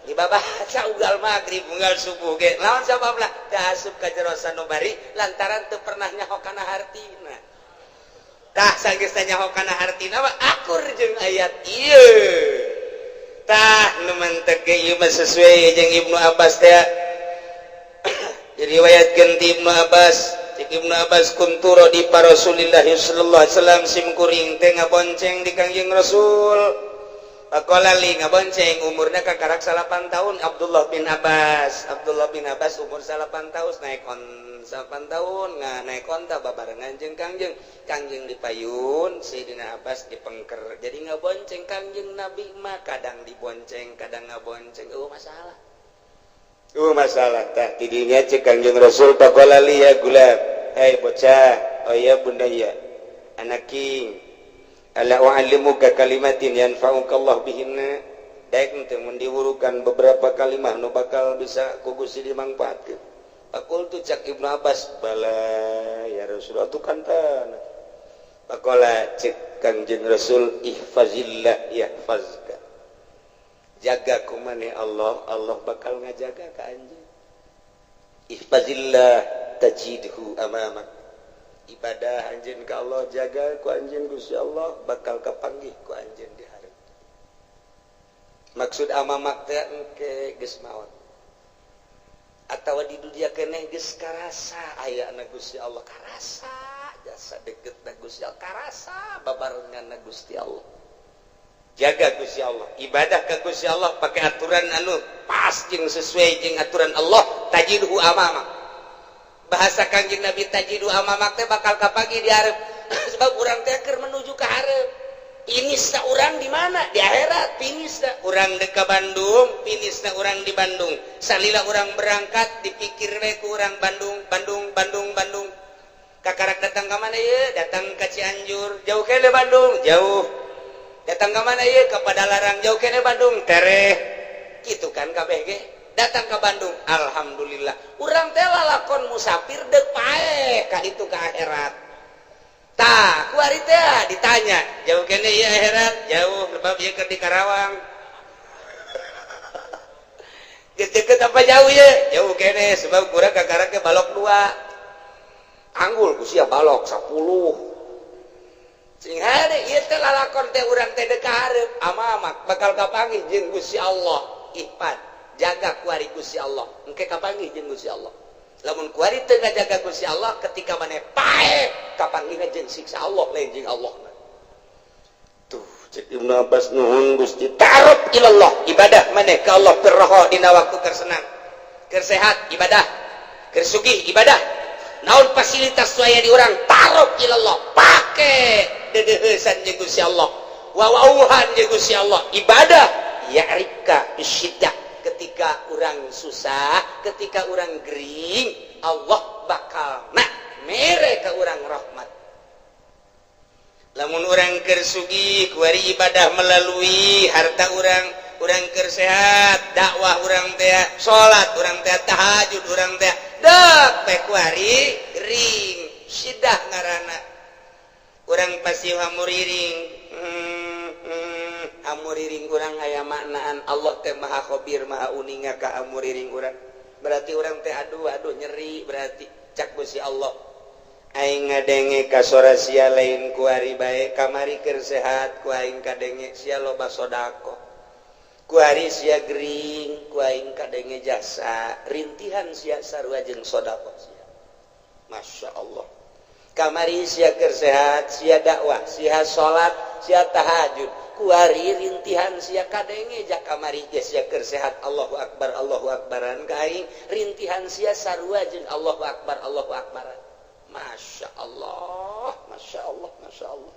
Dibabaca unggal magrib, unggal subuh ge. Lawan sababna? Teu asup ka jero sanubari, lantaran teu pernah nyaho kana hartina. Tah, sanggeus nyaho kana hartina mah akur jeung ayat ieu. Tah, nu mantek ge ieu mah sesuai jeung Ibnu Abbas teh. Diriwayatkeun ti Ibnu Abbas, cek Ibnu Abbas, kuntu radifa Rasulillah sallallahu alaihi wasallam, sim kuring teh ngabonceng di Kangjeng Rasul. Faqala li ngabonceng umurna kakarak 8 tahun Abdullah bin Abbas. Abdullah bin Abbas umur 8 tahun naik on 8 tahun naik onta babarengan jeung Kangjeng. Kangjeng dipayun, Sayyidina Abbas dipengker. Jadi ngabonceng Kangjeng Nabi mah kadang dibonceng, kadang ngabonceng. Oh masalah. Oh masalah tah tidinya cek Kangjeng Rasul faqala li ya gulam. Hei bocah, oh ya bunda ya. Anaking ala u'allimuka kalimatin yanfa'uka Allah bihinna. Daek teh mun diwurukan beberapa kalimah nu bakal bisa ku Gusti dimangfaatkeun. Faqultu cak Ibnu Abbas bala ya Rasulullah tu kan tanah. Faqala cek Kangjeng Rasul ihfazillah yahfazka. Jaga kumane Allah, Allah bakal ngajaga ka anjeun. Ihfazillah tajidhu amamak. Ibadah anjeun ka Allah jaga ku anjeun Gusti Allah bakal kapanggih ku anjeun di hareup. Maksud amamak teh engke geus maot. Atawa di dunia keneh geus karasa ayana Gusti Allah karasa jasa deukeutna Gusti Allah karasa babarenganna Gusti Allah. Jaga Gusti Allah, ibadah ka Gusti Allah pakai aturan anu pas jeung sesuai jeung aturan Allah tajidhu amamak. Bahasa Kangjeng Nabi tajidu amamak teh bakal kapanggih di hareup. Sebab urang teh keur menuju ka hareup. Finisna urang di mana? Di akhirat finisna. Urang deuk ka Bandung, finisna urang di Bandung. Salila urang berangkat dipikir we ku urang Bandung, Bandung, Bandung, Bandung. Kakarak datang ka mana ieu? Datang ka Cianjur, jauh keneh Bandung, jauh. Datang ka mana ieu? Ka Padalarang, jauh keneh Bandung, tereh. Kitu kan kabeh ge. Datang ke Bandung, alhamdulillah. Urang teh lalakon musafir deuk paeh ka ditu ka akhirat. Tah, kuari teh ditanya, jauh keneh ieu akhirat? Jauh, sebab ieu keur di Karawang. Geus deukeut apa jauh ieu? Jauh keneh sebab kurang kakara ge balok 2. Anggul ku sia balok 10. Sing hade ieu teh lalakon teh urang teh deuk ka hareup, amamak bakal kapanggih jeung Gusti Allah. Ihfad jaga kuari Gusti Allah, engke kapanggih jeung Gusti Allah. Lamun kuari teu ngajaga Gusti Allah ketika maneh paeh kapanggihna jeung siksa Allah lain jeung Allah. Tuh cek Ibnu Abbas nuhun Gusti ta'aruf ilallah, ibadah maneh ka Allah firroho dina waktu keur senang, keur sehat ibadah, keur sugih ibadah. Naon fasilitas aya di urang ta'aruf ilallah, pake deudeuheusan jeung Gusti Allah, wawauhan jeung Gusti Allah, ibadah ya'rifka bisyiddah. Ketika orang susah, ketika orang gering, Allah bakal nak mere ke orang rahmat. Lamun orang keur sugih, kuari ibadah melalui harta orang, orang keur sehat, dakwah orang teh, salat orang teh, tahajud orang teh, dek teh kuari gering, sidah ngaranna. Urang pasti hamuriring. Amuriring urang aya maknaan Allah teh maha khabir maha uninga ka amuriring urang. Berarti urang teh aduh aduh nyeri berarti cak Gusti Allah. Aing ngadenge ka sora sia lain kuari bae kamari keur sehat ku aing kadenge sia loba sedekah. Kuari sia gering ku aing kadenge jasa rintihan sia sarua jeung sedekah sia. Masya Allah. Kamari sia keur sehat sia dakwah sia salat sia tahajud. Kuari rintihan sia kadenge jak kamari ge sia keur sehat Allahu akbar Allahu akbaran ka aing rintihan sia sarua jeung Allahu akbar Allahu akbaran. Masya Allah, Masya Allah, Masya Allah.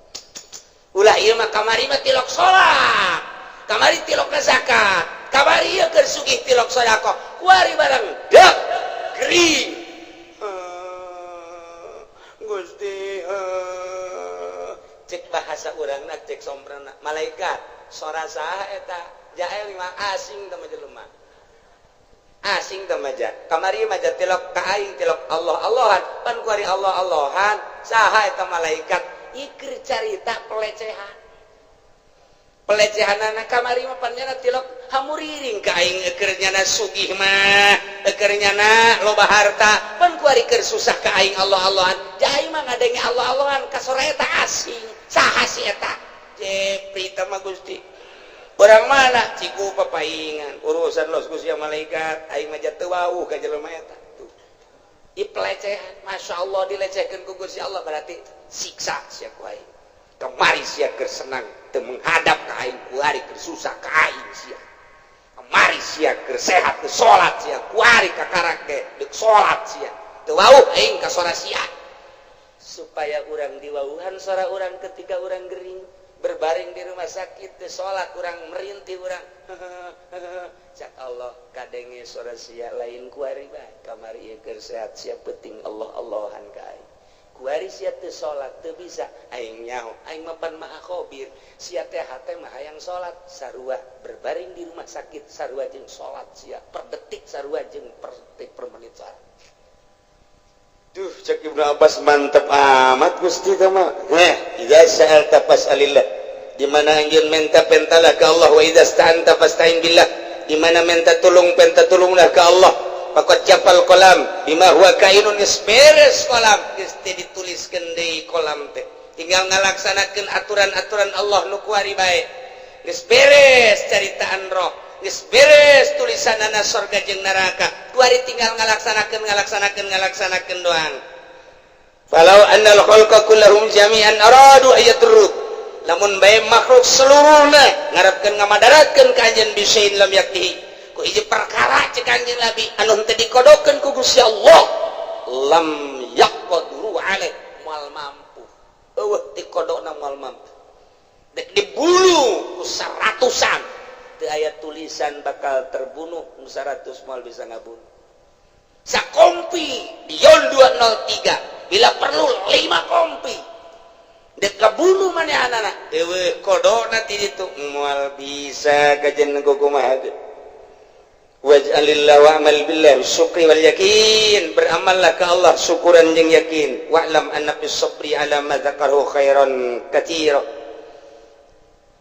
Ulah ieu mah kamari mah tilok salat, kamari tilok zakat, kamari ieu keur sugih tilok sedekah, kuari barang dek gering. Gusti cek bahasa urangna cek somprana malaikat sora saha eta jael mah asing teh mah jelema asing teh mah kamari mah tilok ka aing tilok Allah Allahan pan kuari Allah Allahan saha eta malaikat iker carita pelecehan pelecehanana kamari mah pan nyana tilok hamuriring ka aing eukeur nyana sugih mah eukeur nyana loba harta pan kuari keur susah ka aing Allah Allahan jaai mah ngadenge Allah Allahan ka sora eta asing saha si eta Jepri teh mah Gusti urang mana ciku papaingan urusan los Gusti malaikat aing mah teu wauh ka jelema eta tuh i pelecehan Masya Allah dilecehkeun ku Gusti Allah berarti siksa sia ku aing. Kamari sia keur senang teu menghadap ka aing, kuari keur susah ka aing sia. Kamari sia keur sehat teu salat sia, kuari kakarak ge deuk salat sia. Teu wauh aing ka sora sia. Supaya urang diwauhan sora urang ketika urang gering berbaring di rumah sakit teu salat urang merintih urang. Cak Allah kadenge sora sia lain kuari bae. Kamari ieu keur sehat sia penting Allah Allahan ka aing. Kuari sia teu salat teu bisa aing nyaho aing mapan maha khabir sia teh hate mah hayang salat sarua berbaring di rumah sakit sarua jeung salat sia per detik sarua jeung per detik per menit salat. Duh cek Ibnu Abbas mantep amat Gusti teh mah. Heh, idza sa'alta fas'alillah. Di mana anjeun minta pentalah ka Allah wa idza sta'anta fasta'in billah. Di mana minta tulung penta tulunglah ka Allah. Faqad jafal qalam bima huwa kainun geus beres kolam geus teu dituliskeun deui kolam teh. Tinggal ngalaksanakeun aturan-aturan Allah nu kuari bae. Geus beres caritaan roh, geus beres tulisanana sorga jeung neraka. Kuari tinggal ngalaksanakeun ngalaksanakeun ngalaksanakeun doang. Falau annal khalqa kullahum jami'an aradu ayadurruk. Lamun bae makhluk seluruhna ngarepkeun ngamadaratkeun ka anjeun bisain lam yaktihi. Ku hiji perkara cek anjeun Nabi anu henteu dikodokeun ku Gusti Allah lam yaqdiru alaih moal mampu. Eueuh dikodokna moal mampu. Dek dibulu ku seratusan teu aya tulisan bakal terbunuh ku 100 moal bisa ngabunuh. Sakompi Dion 203 bila perlu 5 kompi dek kabunuh manehanana eueuh kodokna ti ditu moal bisa kajen kumaha ge. Waj'alillah wa'mal billah syukri wal yakin, beramallah ke Allah syukuran jeung yakin. Wa'lam anna bis sabri ala ma dzakaru khairan katsira.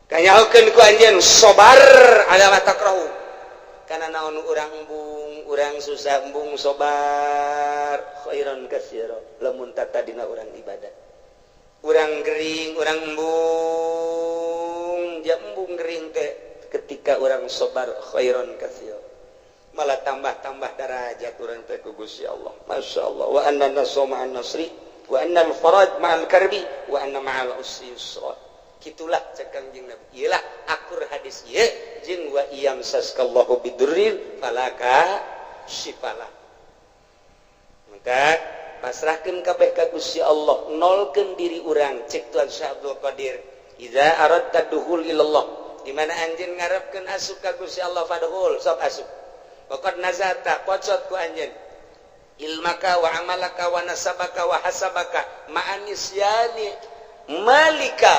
Kanyahokeun ku anjeun sabar ala ma takrahu. Kana naon urang embung, urang susah embung sabar khairan katsira. Lamun tatadina urang ibadah. Urang gering, urang embung, ja embung gering teh ketika urang sabar khairan katsira. Malah tambah-tambah darajat urang teh ku Gusti Allah. Masya Allah. Wa anna nasra ma'an nasri, wa anna al-faraj ma'al karbi, wa anna ma'al usri yusra. Kitulah cek Kangjeng Nabi. Iyalah akur hadis ieu jeung wa iyam saskallahu bidurrin falaka syifalah. Maka pasrahkeun kabeh ka Gusti Allah, nolkeun diri urang cek Tuan Syekh Abdul Qadir. Idza aradta dukhul ilallah, di mana anjeun ngarepkeun asup ka Gusti Allah fadkhul, sok asup. Waqad nazata pocot ku anjeun ilmaka wa amalaka wa nasabaka wa hasabaka ma'anisyani malika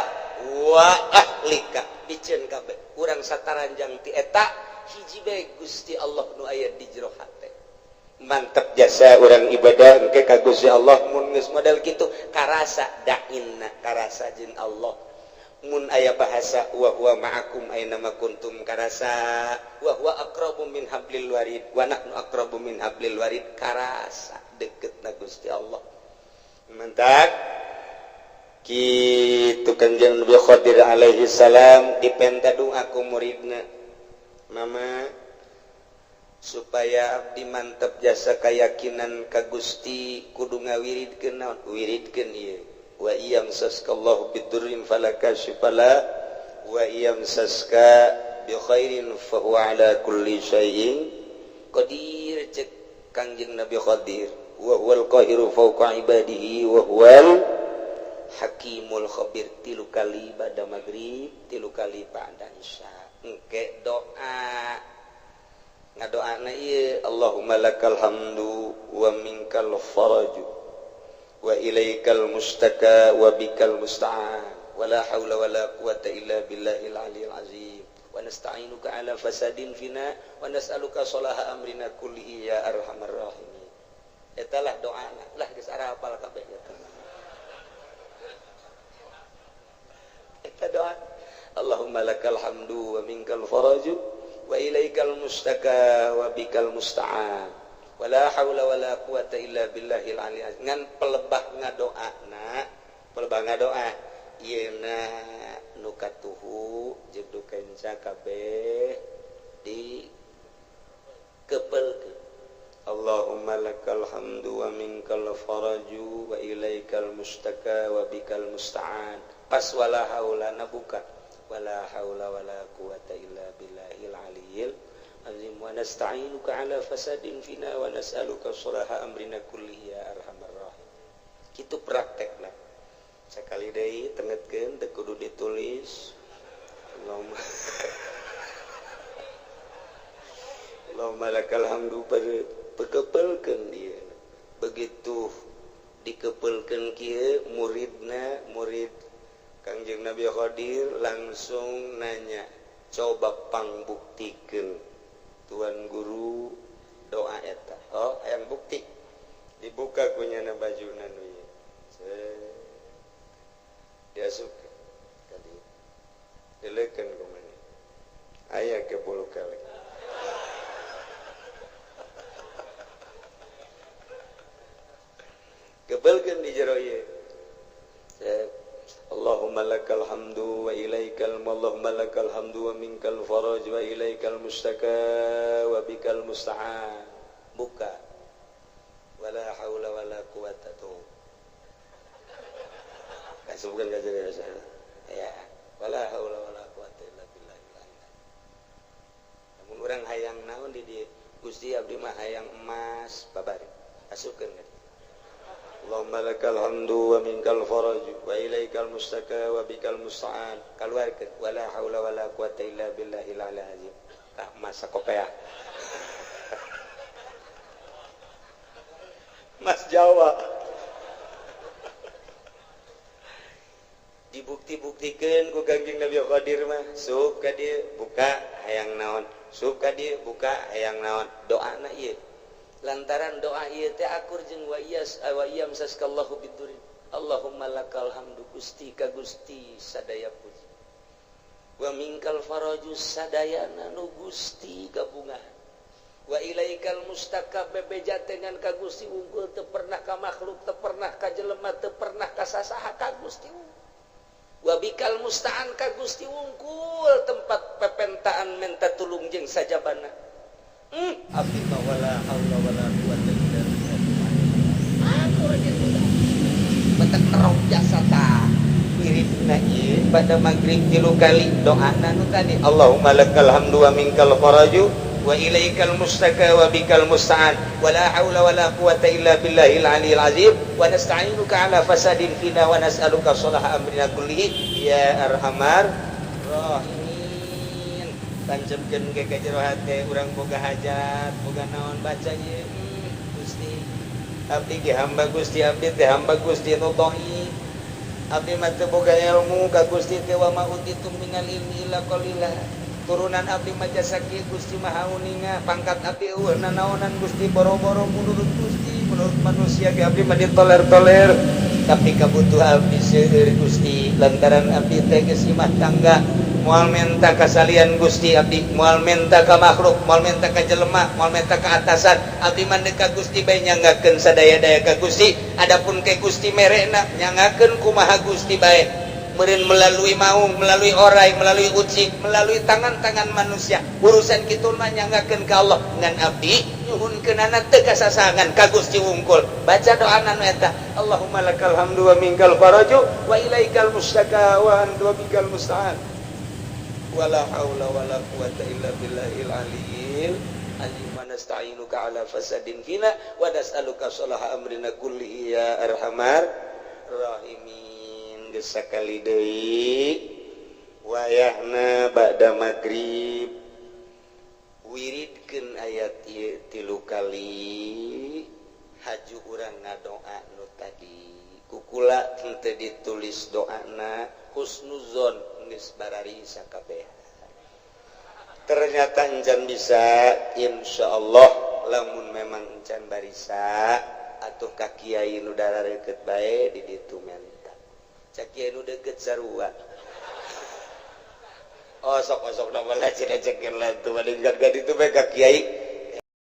wa ahlika biceun kabeh urang sataranjang ti eta hiji bae Gusti Allah nu aya di jero hate. Mantep jasa urang ibadah engke ka Gusti Allah mun geus model kitu karasa dainna karasa jeung Allah. Mun aya bahasa wa huwa ma'akum aina ma kuntum karasa wa huwa aqrabu min hablil warid wa nahnu aqrabu min hablil warid karasa deketna Gusti Allah. Mantak kitu Kanjeng Nabi Khadir alaihi salam dipenta doa ku muridna, mama supaya abdi mantep jasa keyakinan ka Gusti kudu ngawiridkeun naon wiridkeun ieu. Wa iyam saskallahu bidurrin falaka syifala wa iyam saska bi khairin fa huwa ala kulli syai'in qadir. Cek Kangjeng Nabi Khadir wa huwal qahiru fawqa ibadihi wa huwal hakimul khabir. 3 kali ba'da maghrib, 3 kali ba'da isya. Engke doa ngadoana ieu Allahumma lakal hamdu wa minkal faraju wa ilaikal mustaka wa bikal musta'an wa la haula wa la quwata illa billahil aliyil azim wa nasta'inuka ala fasadin fina wa nas'aluka salaha amrina kullihi ya arhamar rahimin. Eta lah doana lah geus arapal kabeh eta. Eta doa Allahumma lakal hamdu wa minkal faraju wa ilaikal mustaka wa bikal musta'an wala haula wala quwata illa billahil aliyil azim. Ngan pelebah ngadoana, pelebah ngadoa ieuna nu katuhu jeung nu kenca kabeh di kepelkeun. Allahumma lakal hamdu wa minkal faraju wa ilaikal mustaka wa bikal musta'an. Pas wala haula na buka wala haula wala quwata illa billahil aliyil azim wa nasta'inuka ala fasadin fina wa nas'aluka sholaha amrina kullihi ya arhamar rahim. Kitu praktekna. Sakali deui tengetkeun teu kudu ditulis. Allahumma Allahumma lakal hamdu pekepelkeun dia. Begitu dikepelkeun kieu muridna, murid Kangjeng Nabi Khadir langsung nanya, coba pangbuktikeun tuan guru doa eta. Oh, hayang bukti. Dibuka kunyana bajuna nu ieu. Diasupkeun ka dieu. Dileukeun ku maneh. Aya ke bulu kelek. Kebelkeun di jero ieu. Allahumma lakal hamdu wa ilaikal Allahumma lakal hamdu wa minkal faraj wa ilaikal mustaka wa bikal musta'an. Buka. Wala haula wala quwata tuh. Kasubkeun ka jero ya. Wala haula wala quwata illa billah. Lamun urang hayang naon di dieu? Gusti abdi mah hayang emas babari. Asupkeun ka dieu. Allahumma lakal hamdu wa minkal faraj wa ilaikal mustaka wa bikal musta'an. Kaluarkeun wala haula wala quwata illa billahil aliyil azim. Tah masa kopea. Mas Jawa. Dibukti-buktikeun ku Kangjeng Nabi Khadir mah, sup ka dieu buka hayang naon, sup ka dieu buka hayang naon. Doana ieu. Lantaran doa ieu teh akur jeung wa iyas wa iyam saskallahu bidurin. Allahumma lakal hamdu Gusti ka Gusti sadaya puji. Wa minkal faraju sadayana nu Gusti gabungan. Wa ilaikal mustaka bebeja dengan ka Gusti unggul teu pernah ka makhluk, teu pernah ka jelema, teu pernah ka sasaha ka Gusti. Wa bikal musta'an ka Gusti unggul tempat pepentaan menta tulung jeung sajabana. Abdi mah wala haula wala quwata illa billah. Akur jeung udah. Betek nerok jasa tah. Wiridna ieu pada magrib 3 kali doana nu tadi Allahumma lakal hamdu wa minkal faraju wa ilaikal mustaka wa bikal musta'an wala haula wala quwata illa billahil aliyil azim wa nasta'inuka ala fasadin fina wa nas'aluka sholaha amrina kullihi ya arhamar rahimin. Tancepkeun ge ka jero hate urang boga hajat boga naon baca ieu Gusti abdi ge hamba Gusti abdi teh hamba Gusti nu dhaif abdi mah teu boga ilmu ka Gusti teh wa ma utitum minal ilmi illa qalila turunan abdi mah jasa kieu Gusti Maha Uninga pangkat abdi eueuh nanaonan Gusti boro-boro menurut Gusti menurut manusia ge abdi mah ditoler-toler tapi kabutuh abdi seueur Gusti lantaran abdi teh geus imah tangga moal menta kasalian Gusti abdi moal menta ka makhluk moal menta ka jelema moal menta ka atasan abdi mah ka Gusti bae nyanggakeun sadaya-daya ka Gusti adapun ke Gusti merena nyanggakeun kumaha Gusti bae meureun melalui maung melalui orai melalui ucing melalui tangan-tangan manusia urusan kitu mah nyanggakeun ka Allah ngan abdi nyuhunkeunana teu kasasangan ka Gusti wungkul baca doana nu eta Allahumma lakal hamdu wa minkal faraju wa ilaikal mustaka wa anta bikal musta'an wala haula wala quwata illa billahil aliyil azim wa nasta'inuka ala fasadin fina wa nas'aluka sholaha amrina kullihi ya arhamar rahimin. Geus sakali deui wayahna ba'da magrib wiridkeun ayat ieu 3 kali haju urang ngadoa nu tadi kukula henteu ditulis doana husnuzon geus bararisa kabeh. Ternyata encan bisa insyaallah lamun memang encan barisa atuh ka kiai nu dararekeut bae di ditu menta. Cak kiai nu deukeut sarua. Oh sok-sok da mah cenah cekeun lah tuh badai gad itu bae ka kiai.